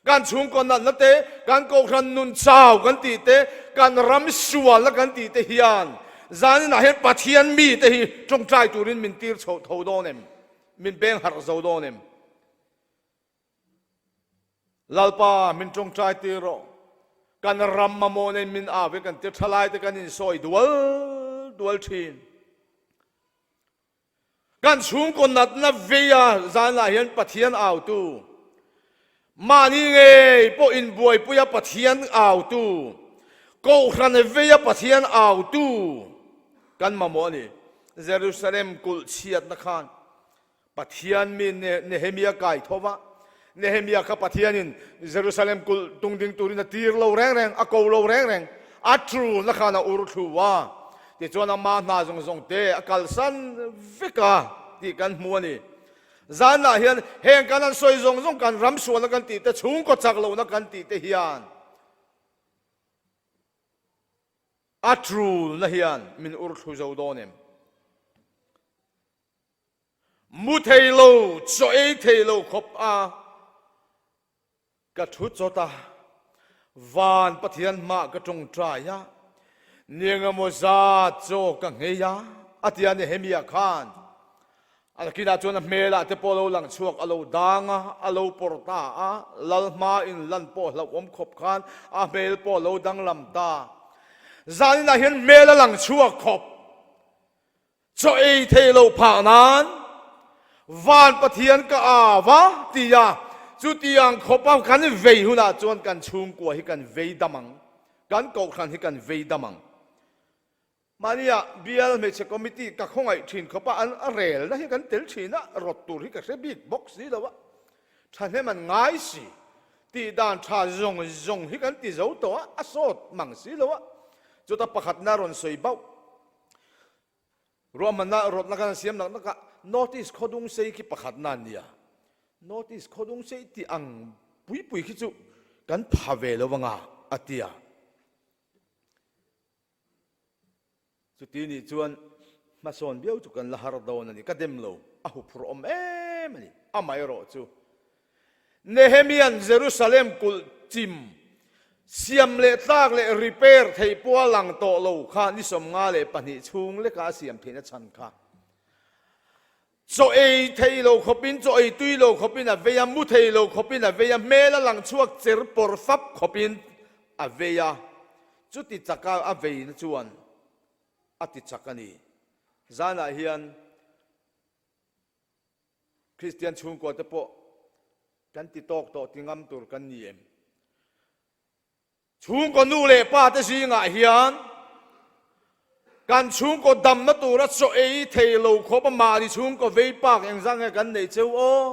Kan chhungkaw natna te, kan kohhran nun chau kan tih te, kan ram sualna kan tih te hian zaninah hian Pathian mi te hi tawngtai turin min tir chho tho dawn em? Min beng harh zo dawn em? Lalpa min tawngtai tir rawh. Kan ram mamawh nen min au hi kan ti thalai te kan insawi dual dual thin. Kan chhungkaw natna veia zanah hian Pathian autu, mahni ngei pawh inbuaipuia Pathian autu, Kohhran veia Pathian autu kan mamawh a ni. Jerusalem kulh chhiatna khan Pathian mi Nehemia kai tho va, Nehemia kha Pathianin Jerusalem kulh tung ding turin a tir lo reng reng, a ko lo reng reng, a tulna khan a ur thlu a, tichuan ama hna zawng zawng te a kalsan vek a tih kan hmu a ni. Zanah hian heng kan han sawi zawng zawng kan ram sualna kan tih te, chhungkaw chak lohna kan tih te hian a tulna hian min ur thlu zo dawn em? Mu thei lo, chaw ei thei lo khawp a ka thu chawt a, van Pathian hmah ka tawngtai a, ni engemaw zat chaw ka nghei a, a ti a Nehemiah khan. A nakinah chuan a hmelah te pawh a lo lang chhuak, a lo dang a, a lo pawr ta a, lal hma in lan pawh hlauhawm khawp khan a hmel pawh a lo danglam ta. Zaninah hian hmel a lang chhuak khawp. Chaw ei thei lo phah nan van Pathian ka au a ti a, chutiang khawpa kan vei hunah chuan kan chhungkua hi kan vei dam ang, kan kohhran hi kan vei dam ang. Mahnia bial hmeichhe committee ka khawngaih thin khawpa an a relna hi kan tel thin a, rawt tur hi ka hre bik bawk si lo a, thahnem an ngai si, tih dan tha zawng zawng hi kan ti zo tawh a, a sawt mang si lo a, chuta pakhatna rawn sawi bauh. Ruahmanna rawtna kan siam nak nak a, North East khawdung sei khi pakhatna an nia. North East khawdung sei tih ang pui pui khi chu kan pha ve lo anga a ti a. Chuti nih chuan hmasawn viau chu kan la har dawn a ni, ka dem lo, a huphurh awm em a ni. Amaherawh chu Nehemia'n Jerusalem kulh chim, siam leh tlak leh repair theih pawh a lang tawh lo kha ni 52 chhung leka a siam theihna chhan kha chaw ei thei lo khawpin, chaw ei tui lo khawpin a vei a, mu thei lo khawpin a vei a, hmel a lang chhuak cher pawr fap khawpin a vei a, chuti chaka a veina chuan a ti chak a ni. Zanah hian. Kristian chhungkua te pawh kan ti tawk tawh ti ngam tur kan ni em? Chhungkaw nu leh pa te zingah hian kan chhungkaw damna tura chaw ei thei lo khawp a mahni chhungkaw vei pak engzah nge kan neih cheu aw?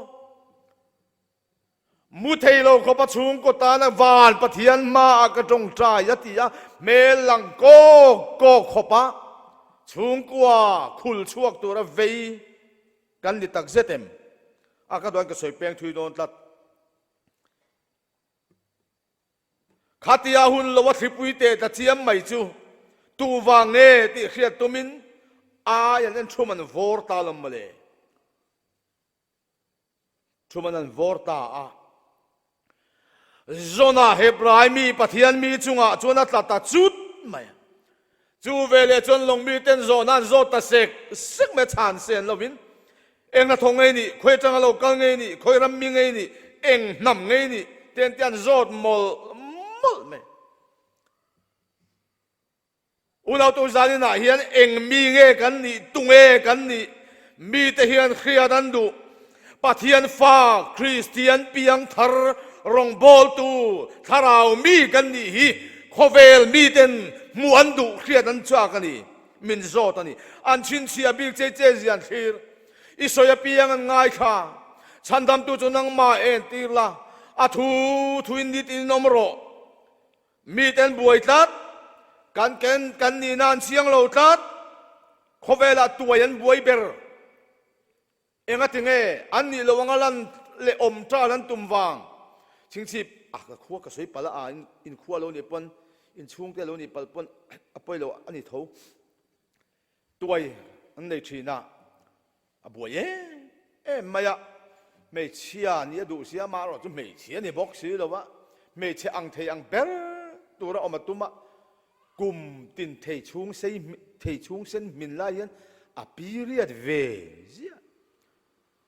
Mu thei lo khawp a chhungkaw tana van Pathian hmaah ka tawngtai a ti a, hmel lang kawk kawk khawp a chhungkua khul chhuak tura vei kan ni tak zet em? A ka duan ka sawi peng thui dawn tlat. Khatia hun lo a thlipui teh ta chiam mai chu tu vang nge tih hriat tumin ai an en thum an vawr ta lo mawle. Thuman an vawr ta a. Jonah Hebrai mi Pathian mi chungah chuan a tla ta chut mai a. Chu veleh chuan lawng miten zawhna an zawt ta sek sek mai a, chhan sen lovin eng hnathawk ngei nih, khawi atanga lo kal ngei nih, khawi ram mi ngei nih, eng hnam ngei nih te an ti an zawt mawlh mawlh mai. Unautu zaninah hian eng mi nge kan nih, tunge kan nih, mite hian hriat an duh. Pathian fa, Kristian piang thar, rawngbawltu, thlarau mi kan nih hi khawvel miten hmuh an duh, hriat an chak a ni, min zawt a ni. An chhinchhiah bik che che zia an thlir. I sawi apiang an ngaithla. Chhandamtu chu nangmah entir la, a thu thuin nitin awm rawh. Miten buai tlat, kan ken kan nihna an chiang lo tlat, khawvelah tuai an buai ber. Engati nge an nih loh anga lan leh awm ṭal an tum vang? Chhingchhip, a ka khua ka sawi palh a, a inkhua lo nih pawn, inchhungte lo nih palh pawn a pawi lo a ni tho. Tuai an nei ṭhin a. A buai em em mai a, hmeichhia nih a duh si a, amaherawh chu hmeichhia ni bawk si lo a, hmeichhe ang thei ang ber tura awm a tum a, kum tin thei chhung sei thei chhung sen hmin lai hian a period ve ziah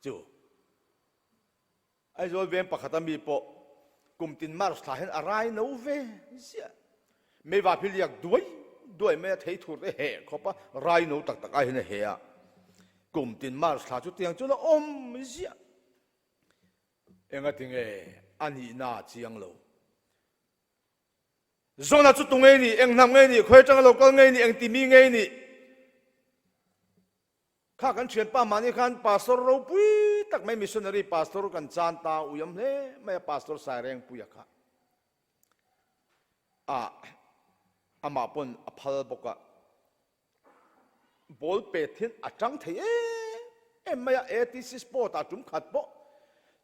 chu. Aizawl veng pakhata mi pawh. Kum tin March thla hian a rai no ve ziah. Meiva phi liak duai duai mai a, thei thur te heh khawp a, rai no tak tak ai hian a heh a. Kum tin March thla chu tiang chuan a awm ziah. Engati nge a nihna a chiang lo. Zona chu tu ngei nih, eng hnam ngei nih, khawi atanga lo kal ngei nih, eng ti mi ngei nih. Kha kan thianpa mahni khan pastor ropui tak mai missionary pastor kan chan ta uiam hle mai a pastor Sairengpuia kha a amah pawn a phal bawk a ball pet hian a tang thei em em mai a ATC sport ah tum khat pawh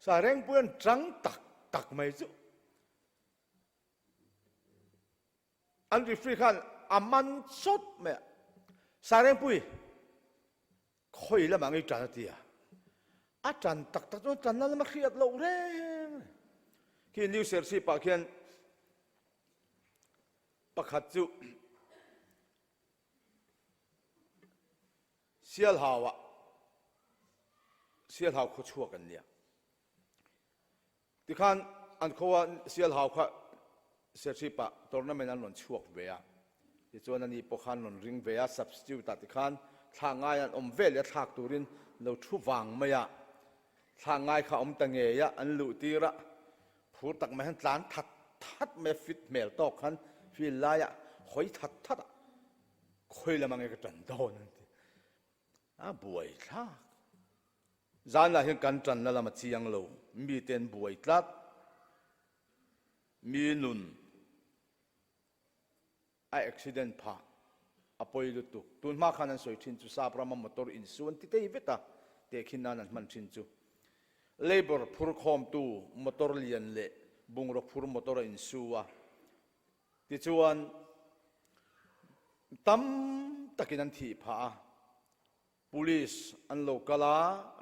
Sairengpuia'n tang tak tak mai chu An referee khan a man chawt mai a, Sairengpui, khawi lamah ngei tan a ti a. A tan tak tak chuan tanna lama hriat loh reng a ni. Khi New Serchhip ah khian pakhat chu Sialhau ah Sialhau khawchhuak an nia. Tikhan an khaw a Sialhau kha Serchhip ah tournament an rawn chhuak ve a, tichuan ani pawh khan rawn ring ve a, substitute ah tikhan thla ngai an awm ve leh a thlak turin lo thu vang mai a, thla ngai kha awm ta ngei a, an luh tir a, phur tak mai hian tlan that that mai a, fit hmel tawk khan field lai ah hawi that that a, khawi lam ange ka tan dawn an ti, a buai thlak. Zanah hian kan tanna lam a chiang lo, mite an buai tlat. Mi nun a accident phah a pawi lutuk. Tun hma khan an sawi thin chu sap rama motor insu an ti tei vet a, tehkhin nan an hman thin chu. Labour phur khawmtu motor lian leh bungraw phur motor a insu a, tichuan tam takin an thih phah a. Police an lo kal a,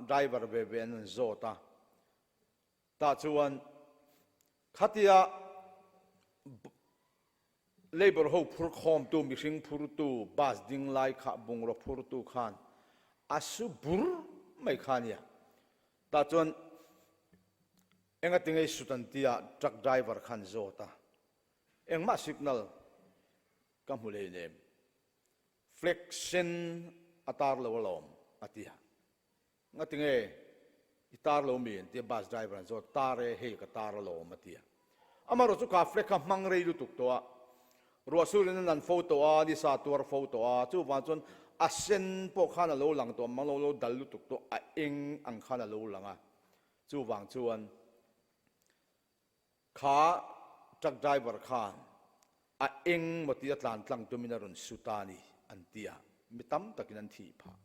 driver ve ve an an zawt a. Tah chuan khatia labour ho phur khawmtu, mihring phurtu, bus ding lai kha bungraw phurtu khan a su bur mai kha a nia. Tah chuan engatinge i sut an tia truck driver khan zawt a, engmah signal ka hmu hleinem. Flag sen a tar lo alawm a ti a. Ngati nge i tar lo mi an ti a, bus driver an zawt, tar e hei ka tar alawm a ti a. Amaherawh chu kha flag kha hmang rei lutuk tawh a, ruah surin a nan fo tawh a, nisa a tuar fo tawh a, chuvang chuan a sen pawh khan a lo lang tawh mang lo lo dal lutuk tawh a eng ang khan a lo lang a, chuvang chuan Kha truck driver khan a eng maw tia tlan tlang tumin a rawn su ta a ni an ti a, mi tam takin an thih phah.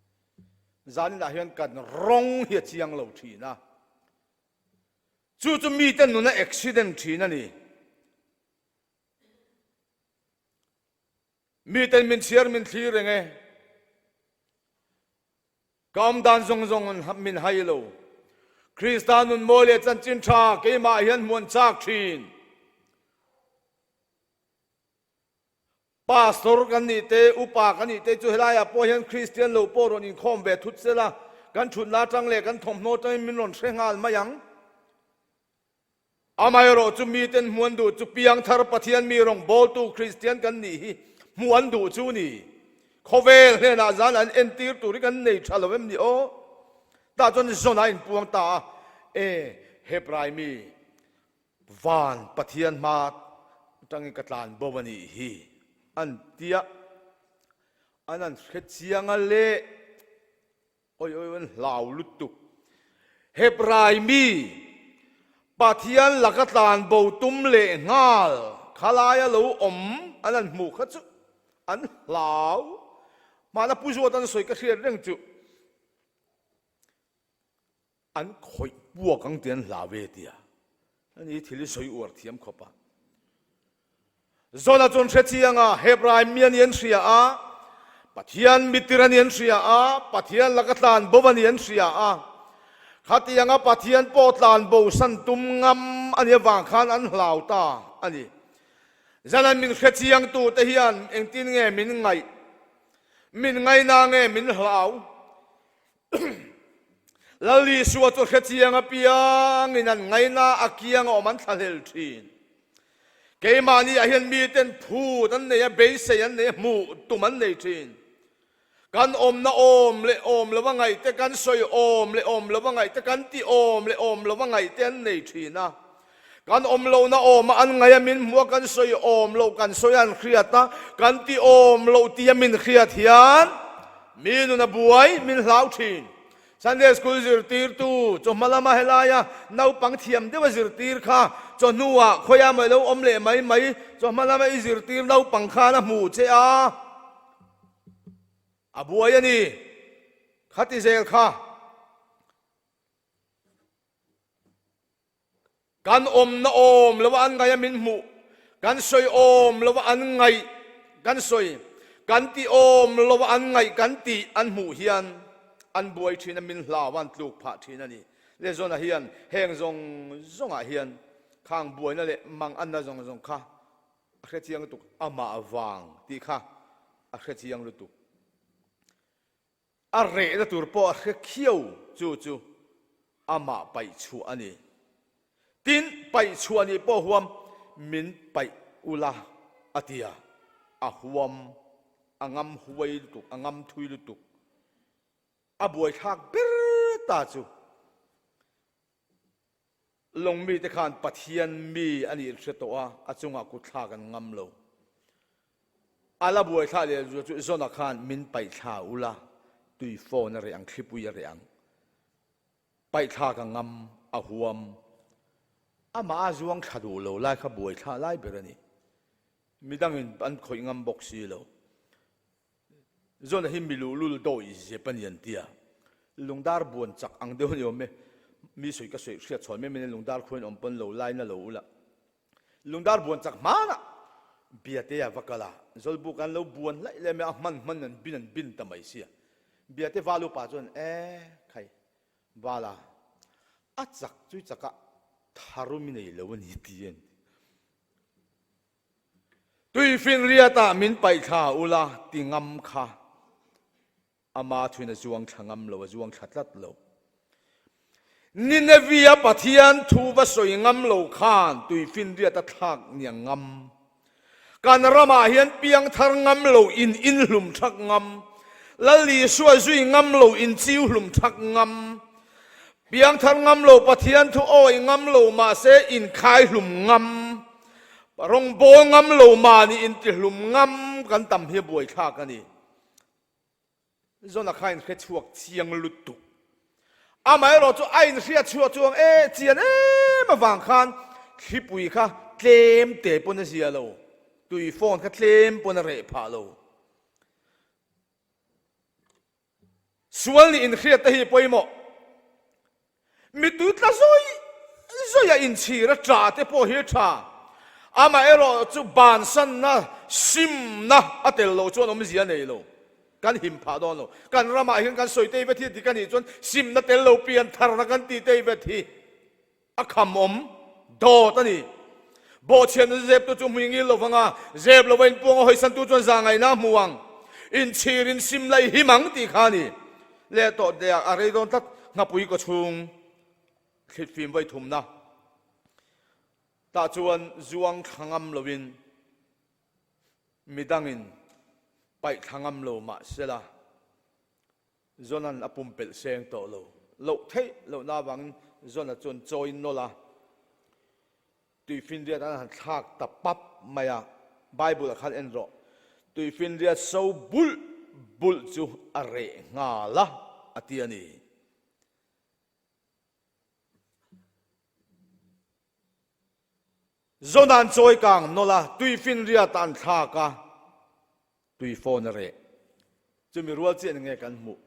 Zaninah hian kan rawng hi a chiang lo thin a, chu chu mite nuna accident thin a ni. Miten min chhiar min thlir reng e. Ka awm dan zawng zawng min hai lo. Krista nun mawi leh chanchin tha keimah hian hmuan chak thin. Pastor kan nih te, upa kan nih te chu helaiah pawh hian Kristian lo pawh rawn inkhawm ve thut sela, kan thutna atang leh kan thawmhnaw atangin min rawn hre nghal mai ang. Amaherawh chu miten hmuh an duh chu piangthar Pathian mi rawngbawltu Kristian kan nih hi hmuh an duh chu ni. Khawvel hnenah zan an entir tur hi kan nei tha lo em ni aw? Tah chuan zawn a inpuang ta a, E Hebrai mi, van Pathian hma atangin ka tlan bo a nih hi an ti a, an an hre chiang a le. Oi oi an hlau lutuk. Hebrai mi Pathian laka tlan bo tum leh nghal khalaia lo awm an han hmuh kha chu an hlau. Hmana Pu Zuat an sawi ka hriat reng chu an khawih puak ang tih an hlau ve tia. Ani thil hi sawi uar thiam khawp a. Zona chuan hre chiang a, Hebrai mi a ni an hria a, Pathian mitir a ni an hria a, Pathian laka tlan bo a ni an hria a. Khatianga Pathian pawh tlan bo san tum ngam a nih avang khan an hlau ta a ni. Zana min hre chiang tute hian engtin nge min ngaih? Min ngaina nge min hlau? Lal Isua chu hrechiang apiangin an ngaina a kiang a awm an thlahlel thin. Keimahni ah hian miten phut an nei a, beisei an nei a, hmuh tum an nei thin. Kan awmna awm leh awm lova ngaih te, kan sawi awm leh awm lova ngaih te, kan ti awm leh awm lova ngaih te an nei thin a. Kan awm lohna awma an ngaih a min hmuh a, kan sawi awm loh kan sawi a an hriat a, kan ti awm loh tih a min hriat hian mi nun a buai min hlau thin. Sunday School zirtirtu chawhma lama helaia naupang thiam deuha zirtir kha chawhnuah khawiah mah i lo awm leh mai mai, chawhma lama i zirtir naupang khan a hmuh che a, a buai a ni. Khati zel kha. Kan awmna awm lova an ngaih a min hmuh, kan sawi awm lova an ngaih kan sawi, kan tih awm lova an ngaih kan tih an hmuh hian an buai thin a, min hlau a, an tluk phah thin a ni. Lezona hian heng zawng zawngah hian khang buaina leh manganna zawng zawng kha a hrechiang lutuk, amah vang tih kha a hrechiang lutuk. A rehna tur pawh a hre khiau, chu chu amah paih chhuah a ni. Tin, paih chhuah nih pawh huam min paih ula a ti a, a huam, a ngam huai lutuk, a ngam thui lutuk. A buaithlak ber ta chu Lawngmite khan Pathian mi a nih hre tawh a, a chungah kutthlak an ngam lo. A la buaithla leh zual chu Zona khan min paihthla ula, tui phone a reh ang, thlipui a reh ang. Paihthla ka ngam, a huam. Amah a zuang thla duh lo lai kha buaithla lai ber a ni. Midangin an khawih ngam bawk si lo. Zona hi mi luhlul dawih zep a ni an ti a, lungdar buan chak ang deuh a ni awm e. Mi sawi ka sawi hriat chhawn mai mai in lungdar khuain awm pawn lo lai na lo ula. Lungdar buan chak hmanah Biate a va kal a, Zawlbuk an lo buan laih leh mai a, a hman hman an bin an bin ta mai sia. Biate val upa chuan e khai vala a chak chu chakah tharum i nei lo a ni ti a ni. Tuifinriatah min paih thla ula ti ngam kha ama thuin a zuang thla ngam lo, a zuang thla tlat lo. Nineveh-a Pathian thu va sawi ngam lo khan tuifinriat a thlak nia ngam. Kan ramah hian piangthar ngam lo in inhlum thak ngam, Lal Isua zui ngam lo in chiu hlum thak ngam, Piangthar ngam lo, Pathian thu awih ngam lo mahse inkhai hlum ngam, rawngbawl ngam lo mahni intihlum ngam kan tam hi a buaithlak a ni. Zona kha a inhre chhuak chiang lutuk. Amaherawh chu a inhriat chhuah chuang e chian em avang khan thlipui kha tlem te pawn a zia lo, tui phone kha tlem pawn a reh phah lo. Sual nih inhriat te hi pawimawh. Mittui tla zawih zawih a inchhir a tah te pawh hi a tha. Amaherawh chu bansanna, simna a tel loh chuan awmzia a nei lo. Kan him phah dawn lo. Kan ramah hian kan sawi tei vet hi dik a nih chuan simna tel lo pian tharna kan tih tei vet hi. A kham awm dawt a ni. Bawhchhiatna zeptu chu hmui ngil lo vang a, zep lova inpuang a hawisantu chuan za ngaihna a hmu ang. Inchhir in sim lai him ang tih kha a ni. Leh tawh deh a rei dawn tlat nghapui kaw chhung thlitfim vawi thumna tah chuan zuang thla ngam loin midangin paih thla ngam lo mah sela. Zona'n a pumpelh seng tawh lo. Loh theih lohna avangin Zona chuan chawi nawlh a, Tuifinriat an han thlak ta pap mai a, Bible-ah khan en rawh, Tuifinriat so bulh bulh chu a reh nghal a, a ti a ni. Zona'n chawi kang nawlh a, Tuifinriat an thlak a, Tui phone a reh. Chumi rual chiah nge kan hmuh?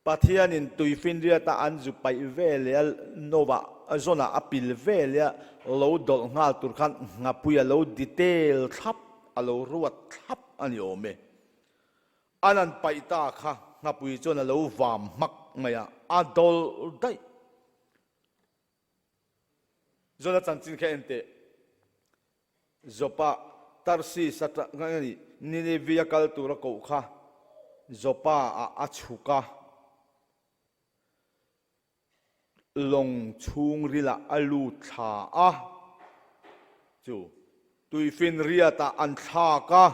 Pathianin tui finriata an zu paih ve leh a Noah zawnah a pil ve leh a lo dawlh nghal tur khan nghapui a lo detail thlap, a lo ruat thlap a ni awm e. An an paih ta kha nghapui chuan a lo vam hmak mai a, a dawlh daih. Zawn a chanchin kha en teh. Joppa, Tarsis atanga Nineveh a kal tura koh kha Joppa ah a chhuk a. Lawng chhungrilah a lut thla a, chu tuifinriatah an thlak a,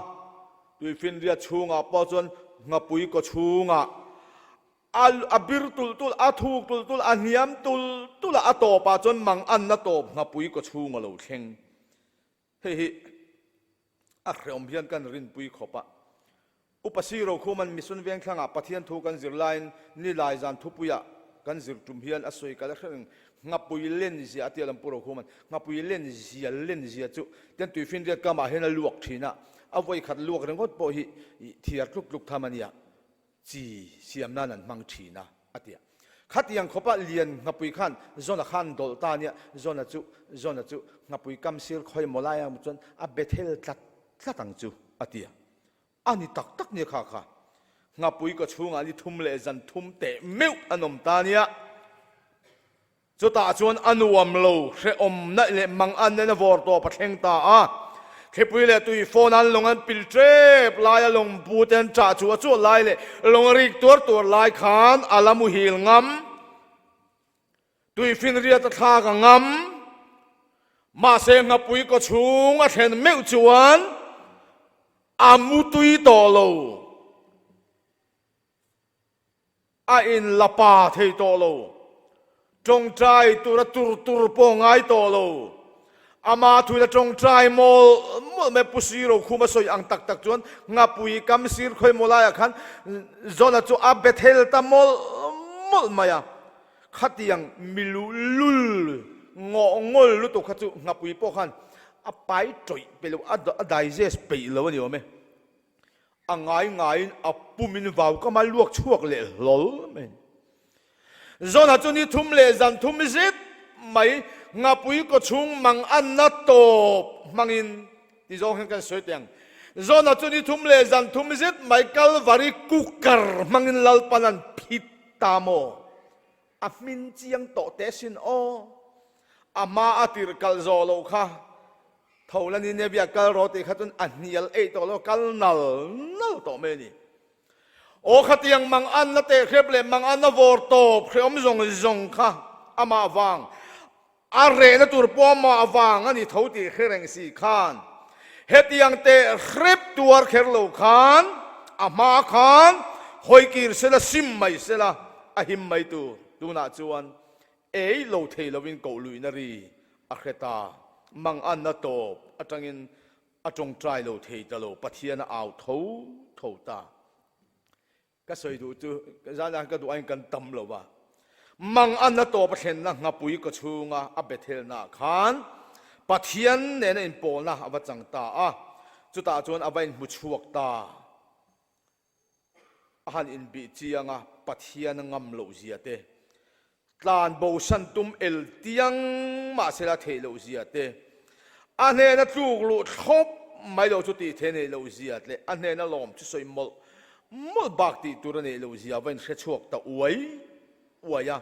tuifinriat chhungah pawh chuan nghapui kaw chhungah a a bir tulh tulh, a thuk tulh tulh, a hniam tulh tulh a, a tawpah chuan mang anna tawp nghapui kaw chhung a lo thleng. Hei hi a hrehawm hian kan rinpui khawp a. Upa Siro Khuman Mission Vengthlangah Pathian thu kan zir laiin Nilai zan thupuiah kan zir tum hian a sawi kal a hre reng. Nghapui len zia a tia lam Pu Rokhuman nghapui len zia len zia chu tian tuifinriat kamah hian a luak thin a, a vawi khat luak ringawt pawh hi thiar tluk tluk tham a nia. Chi siam nan an hmang thin a, a ti a. Khatiang khawpa lian nghapui khan Zona khan dawlh ta a nia, Zona chu, Zona chu nghapui kam sir khawi maw lai ang chuan a Bethel tlat tlat ang chu, a ti a. A ni tak tak nia kha kha. Nghapui kaw chhungah ni thum leh zan thum teh meuh an awm ta nia. Chutah chuan a nuam lo, hrehawmna leh mangan nen a vawr tawp a thleng ta a. Thlipui leh tui phone an lawng an pil tep lai a, lawng bu te an ṭah chuah chuah lai leh lawng a rik tuar tuar lai khan a la muhil ngam, tuifinriat a thlak a ngam. Mahse nghapui kaw chhung a thlen meuh chuan a mutui tawh lo. A in la pa thei tawh lo. Tawngtai tura tur tur pawh ngai tawh lo. Ama thuin a tawngtai mawlh mawlh mai. Pu Siro khum a sawi ang tak tak chuan Nghapui kam sir khawi maw laiah khan Zona chu a Bethel ta mawlh mawlh mai a. Khatiang milu lul ngawh ngawl lutuk kha chu Nghapui pawh khan a pai tawih peih lo, a digest peih lo a ni awm e. A ngai ngaiin a pumin vau kam a luak chhuak leh hlawl mai. Zona chu ni thum leh zan thum zet mai ngapui kaw chhung mang anna tawp hmangin ti zawng hian kan sawi teh ang. Zona chu ni thum leh zan thum zet mai Kalvari cooker hmangin Lalpan an phit ta maw? A hmin chiang tawh teh sin aw. A hma a tirh kalh zawh loh kha tho la Nineveh kal rawh tih kha chuan a hnial eih tawh lo, kal nal nal tawh mai a ni. Aw khatiang mang anna tehhrep leh mang anna vawr tawp hrehawm zawng zawng kha amah vang A rehna tur pawh amah avang a ni tho tih hre reng si khan hetiang teh hrep tuar kher lo khan a hma khan hawi kir sela sim mai sela a him mai tur. Tunah chuan ei lo thei lovin koh luihna ri a hre ta. Manganna tawp atangin a tawngtai lo thei ta lo, Pathian a au tho tho ta. Ka sawi duh chu zanah ka duh aiin kan tam lo va, mang an a tawp a thlenna nghapui kaw chhunga a Bethelnaah khan Pathian nena inpawlna a va chang ta a, chutah chuan a va inhmu chhuak ta. A han inbih chiang a, Pathian a ngam loh zia te, Tlan bosan tum el tiang mahsela theih loh zia te, a hnena tluk luh thlawp mai lo chu tih theih neih loh zia leh a hnena lawm chu sawi mawlh mawlh bak tih tur a neih loh zia va inhre chhuak ta uai uai a.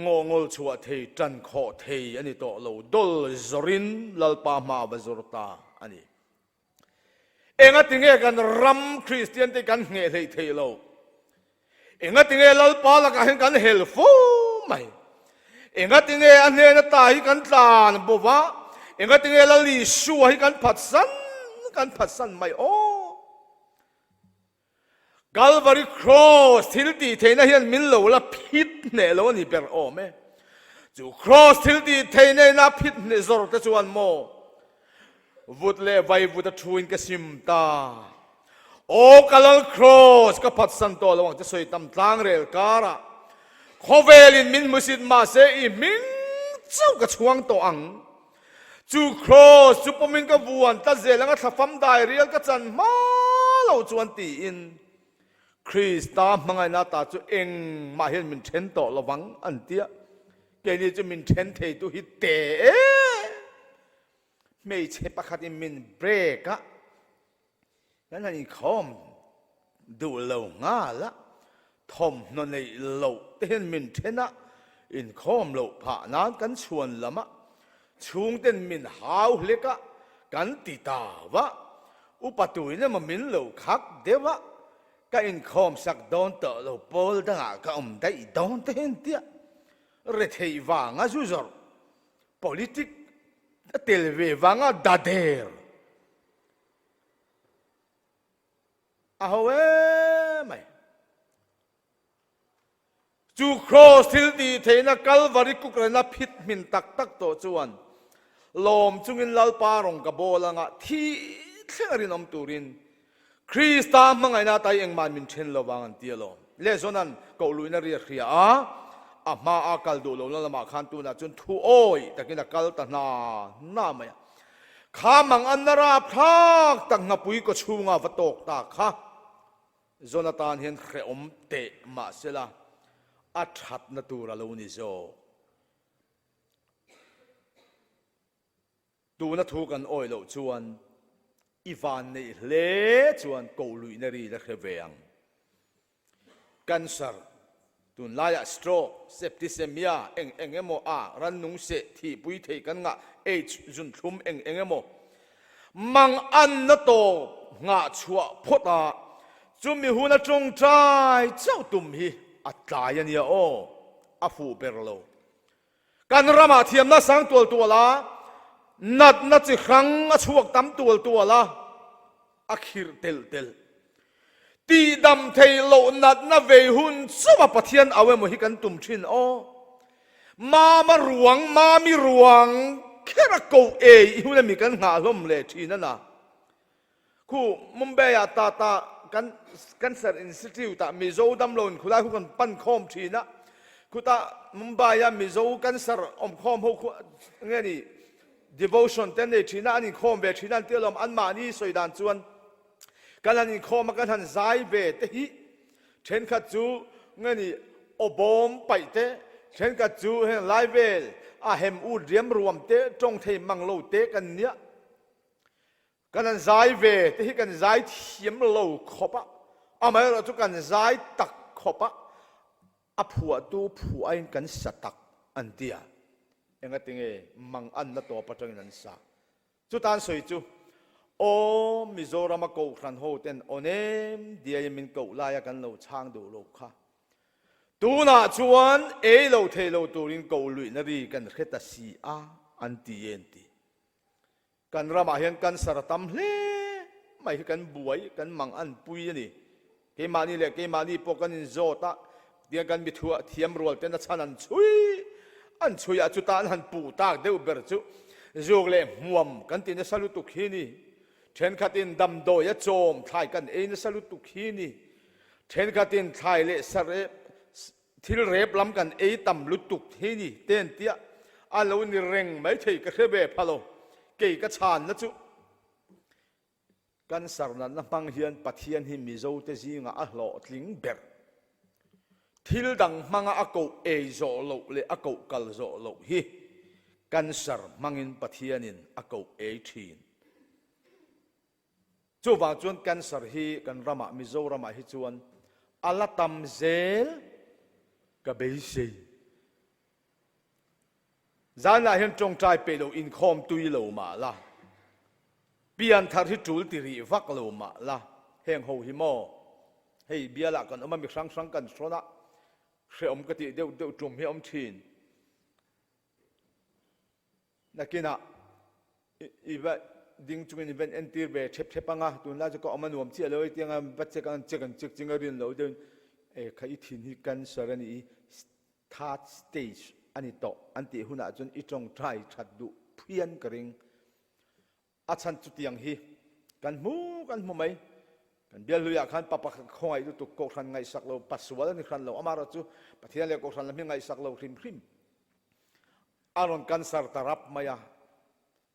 Ngawngawl chhuah thei, tan khawh thei a ni tawh lo, dawl zawrin Lalpa hma a va zawr ta a ni. Engatinge kan ram Kristian te kan ngheh hleih theih lo? Engatinge Lalpa lakah hian kan hel fo mai? Engatinge a hnena ta hi kan tlan bo va? Engatinge Lal Isua hi kan phatsan kan phatsan mai aw? Calvary Cross thil tih theihna hian min lo la phit hneh lo a ni ber awm e. Chu Cross thil tih theihna ina phit hneh zawr te chuan maw vut leh vai vut a thu in ka sim ta. Aw ka Lal Cross ka phatsan tawh lo ang che sawi tam tlang rel karah khawvelin min hmusit mahse i hming chauh ka chhuang tawh ang. Chu Kraws chu pawmin ka vuan tlat zel anga thlafam dai rial ka chan hma lo chuan tiin Krista hmangaihna ta chu engmah hian min then tawh lovang an ti a. Keini chu min then theitu hi te e. Hmeichhe pakhatin min break a. Kan han inkhawm duh lo nghal a, thawmhnaw neih loh te hian min then a, inkhawm loh phah nan kan chhuan lam a, chhungten min hau hlek a, kan ti ta va, upa tuin emaw min lo khak deuh a, ka inkhawm sak dawn tawh lo pawl dangah ka awm daih dawn te hian tia. Retheih vanga zu zawrh, politic a tel ve vanga da der a ho emai. Chu Kraws thil tih theihna Kalvari kukrena phit hmin tak tak tawh chuan lawm chungin Lalpa rawng ka bawl anga thi thleng a rinawm turin Krista hmangaihna ata i engmah min then lo vang an ti alawm. Lehzawnan koh luihna ri a hria a, a hmaa kal duh lohna lamah khan tunah chuan thu awi takin a kal ta hna hna mai a. Kha mang anna rapthlak tak nghapui kawchhunga va tawk ta kha zawn atan hian hrehawm teh mahsela a thatna tur a lo ni zawk. Tuna thu kan awih loh chuan i van neih hle chuan koh luihna ri la hre ve ang. Cancer, tunlaiah stroke, septicemia, eng eng emaw a rannung seh thihpui thei kan ngah, AIDS zunthlum eng eng emaw mang anna tawp nghah chhuah phawt a, chumi huna tawngtai chauh tum hi a tlai a nia aw, a fuh ber lo. Kan ramah thiamna sang tual tual a, natna chi hrang a chhuak tam tual tual a, a khirh telh telh. Tihdam thei loh natna vei hun chauha Pathian au emaw hi kan tum thin aw. Mama ruang, mami ruang kher a koh ei i hun ami kan nghah hlawm leh thin a na. Khu Mumbai-ah Tata kan Cancer Institute-ah Mizo damlo inkhulai khu kan pan khawm thin a, khutah Mumbai-a Mizo cancer awmkhawm ho khu nge ni devotion te an nei thin a, an inkhawm ve thin a an ti alawm, anmahni sawi dan chuan kan han inkhawm a kan han zai ve te hi thenkhat chu nge ni aw bawm paih te, thenkhat chu heng lai vel a hem ut riam ruam te, tawng thei mang lo te kan nia. Kan an zai ve te hi kan zai thiam lo khawp a, amaherawh chu kan zai tak khawp a, a phuahtu phuahin kan sa tak an ti a. Engatinge mang anna tawp atangin an sa? Chutan sawi chu, Aw Mizorama Kohhran ho ten aw nem diaiin min koh laia kan lo chhang duh lo kha. Tunah chuan ei lo thei lo turin koh luihna ri kan hre ta si a an ti e an ti. Kan ramah hian cancer a tam hle mai hi kan buai, kan mang an pui a ni. Keimahni leh keimahni pawh kan inzawt a, tiang kan mithuah thiam rual ten a chhan an chhui an chhui a, chuta an han puh tak deuh ber chu zuk leh hmuam kan ti nasa lutuk hi ni. Thenkhatin damdawi a chawm thlai kan ei nasa lutuk hi ni. Thenkhatin thlai leh sarep Thil rep lam kan ei tam lutuk hi ni te an tia, a lo ni reng mai thei ka hre ve pha lo. Kei ka chhanna chu cancer natna hmang hian Pathian hi Mizote zingah a hlawhtling ber. Thil dang hmanga a koh ei zawh loh leh a koh kal zawh loh hi cancer hmangin Pathianin a koh ei thin. Chuvang chuan cancer hi kan ramah Mizoramah hi chuan a la tam zel ka beisei. Zanah hian tawngtai peih lo inkhawm tui lo mah la, pianthar hi tul ti rih vak lo mah la, heng ho hi maw hei bialah kan awm a mi hrang hrang kan hrawn a, hrehawm ka tih deuh deuh tum hi a awm thin. Nakinah i va ding chungin i van entir ve thep thep anga, tunlai chu ka awm a nuam chiah lo e tianga va check ang check an check ching a rin loh deuhin e kha i thin hi cancer a ni i third stage a ni tawh an tih hunah chuan i tawngtai that duh phian ka ring. A chhan chutiang hi kan hmu kan hmu mai. Kan bialhluiah khan pa pakhat khawngaih lutuk kohhran ngaihsak lo pasual a ni hran lo amaherawh chu Pathian leh kohhran lam hi ngaihsak lo hrim hrim. A rawn cancer ta rap mai a,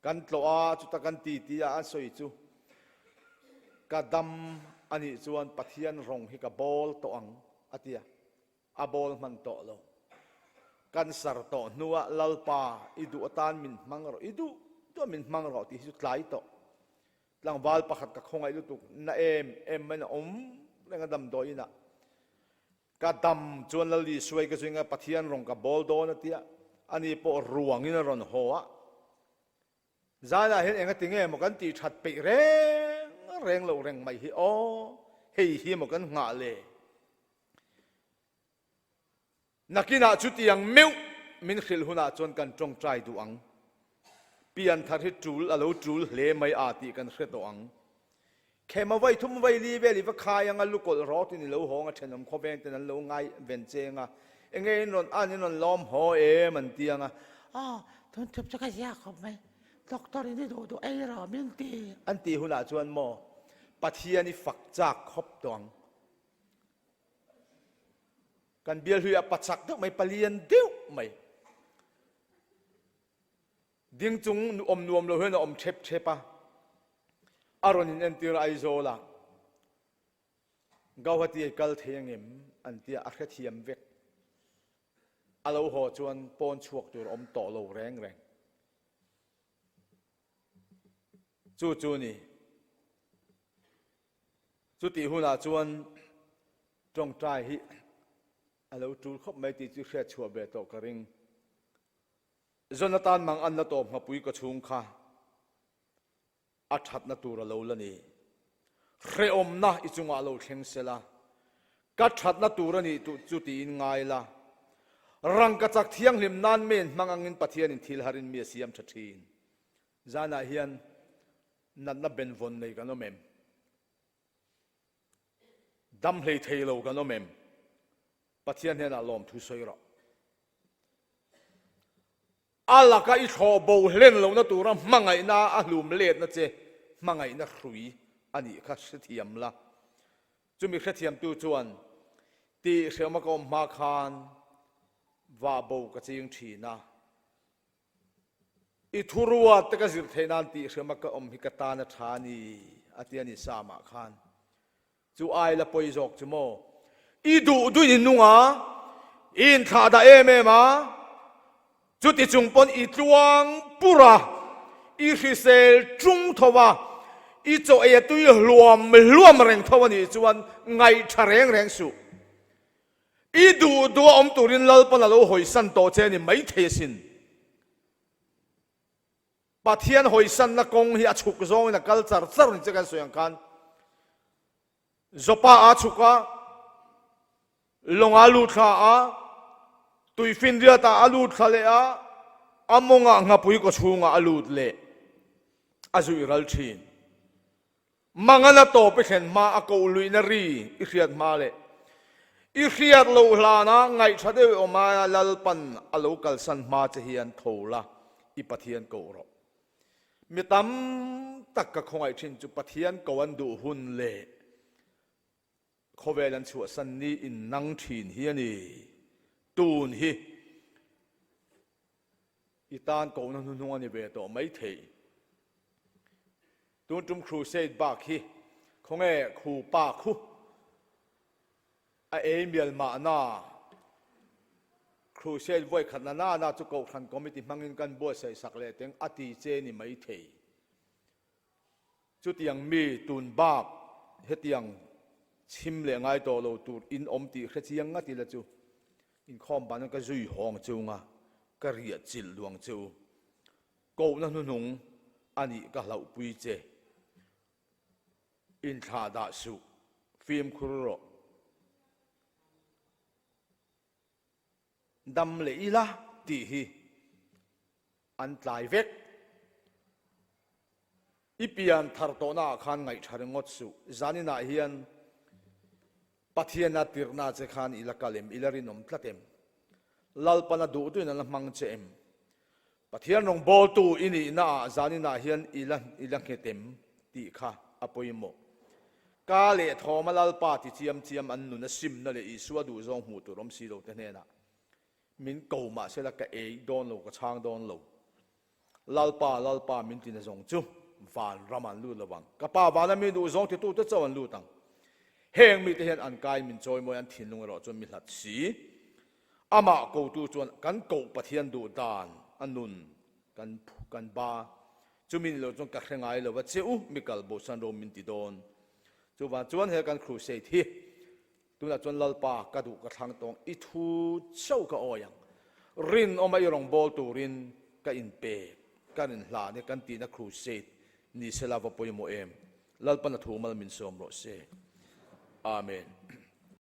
kan tlawh a, chuta kan ti ti a, an sawi chu ka dam a nih chuan Pathian rawng hi ka bawl tawh ang a ti a, a bawl hman tawh lo. Cancer tawh hnuah Lalpa i duh atan min hmang rawh, i duh duh min hmang rawh tih hi chu tlai tawh. Tlangval pakhat ka khawngaih lutuk na em em maiin a awm reng a damdawi inah. Ka dam chuan Lal Isuai ka zuing a, Pathian rawng ka bawl dawn a tia, ani pawh ruangin a rawn haw a. Zanah hian enga ti nge maw kan tih that peih reng reng loh reng mai hi aw, hei hi maw kan nghah le. Nakinah chutiang meuh. min hrilh hunah chuan kan tawngtai duh ang. Pianthar hi tul a lo tul hle mai a tih kan hre tawh ang. Khema vai thum vai li vel i va khai anga lukawlh rawtin i lo hawng a thenawm khawveng ten an lo ngai ven cheng a, enge in rawn an in rawn lawm haw em an ti anga. Aw, tun thup chu ka zia khawp mai, doctor in i duh duh ei rawh min ti. An tih hunah chuan maw Pathian i fak chak khawp tawh ang. Kan bial hlui a pachak deuh mai, palian deuh mai. Ding chung awm nuam lo hian a awm thep thep a, a rawn in entir a Aizawl ah Gauhati ei kal thei angem an tia a hrethiam vek. A lo haw chuan pawn chhuak tur awm tawh lo reng reng. Chu chu ni. Chutih hunah chuan tawngtai hi a lo tul khawp mai tih chu hriat chhuah ve tawh ka ring. Jonathan mang an la tawp hmapui ka chhung kha a thatna tur a lo la ni. Hrehawmna i chungah lo thleng sela, ka thatna tur a nih tuh chu tiin ngai la. Rangkachak thianghlim nan men hmang angin Pathianin thil harin mi a siam tha thin. Zanah hian natna benvawn nei kan awm em? Dam hlei thei lo kan awm em? Pathian hnenah lawmthu sawi rawh. A laka i thlawh bo hlen lohna tura hmangaihna a hlum letna che hmangaihna hrui a nih kha hrethiam la. Chumi hrethiamtu chuan tih hrehawma ka awm hma khan vah bo ka ching thin a. I thurua te ka zir theih nan tih hrehawma ka awm hi ka tan a tha a ni a ti a ni Sam-ah khan. Chu ai la pawi zawk chu maw? I duh duin i nung a, i inthlah dah em em a, chuti chung pawn i tluang pur a, i hrisel tung tho a, i chaw ei a tui hluam hluam reng tho a nih chuan ngaihṭha reng reng suh. I duh duh a awm turin Lalpan a lo hawisan tawh che a ni maithei asin. Pathian hawisanna kawng hi a chhuk zawngin a kal char char ni che kan sawi ang khan Joppa a chhuk a, lawng a lut thla a, tuifinriat ah a lut thla leh a, a mawngah nghapui kawchhungah a lut leh a zuih ral thin. Mangana tawp i thlen hma a koh luihna ri i hriat hma leh i hriat loh hlana ngaihṭha deuh i awm aia Lalpan a lo kalsan hma che hian tho la i Pathian koh rawh. Mi tam tak ka khawngaih ṭhin chu Pathian ko an duh hun leh khawvel an chhuahsan ni in nang ṭhin hi a ni. Tun hi i tan kohna hnuhnung a ni ve tawh maithei. Tun tum crusade bak hi khawnge khu pa khu a ei mial mahna crusade vawi khat na na na chu kohhran committee hmangin kan buatsaih sak leh teng a ti che ni mai thei. Chutiang mi tun bak hetiang chhim leh ngai tawh lo tur in awm tih hre chiang ngat ila chu inkhawm ban ka zui hawng chunga ka riah chilh luang che u. Kohna hnuhnung a nih ka hlauhpui che. Inthlah dah suh, fimkhur rawh. Dam leh ila tih hi an tlai vek. I pian thar tawhna ah khan ngaihṭha ringawt suh. Zaninah hian Pathiana tirhna che khan i la kal em? I la rinawm tlat em? Lalpana duhtuin an la hmang che em? Pathian rawngbawltu i nihnaah zaninah hian i la i la nghet em tih kha a pawimawh. Ka leh thawma Lalpa ti chiam chiam an nun a simna leh Isua duhzawng hmuh tur awm si lo te hnenah min ko mahsela ka ei dawn lo, ka chhang dawn lo. Lalpa, Lalpa min tina zawng chu van ram an lut lo vang. Ka Pa vana mi duhzawng titute chauh an lut ang. Heng mite hian an kai min chawimawi an thinlung erawh chuan mi hlat si. Amah kotu chuan kan koh Pathian duh dan a nun kan kan ba. Chumi ni lo chuan ka hre ngai lo va che u, mi kal bosan ro min ti dawn. Chuvang chuan he kan crusade hi tunah chuan Lalpa ka duh ka thlang tawng i thu chauh ka awi ang. Rinawma i rawngbâwl turin ka inpek, ka rinhlan e kan tihna crusade ni sela va pawimawh em? Lalpan a thu mal min sawm rawh se. Amen.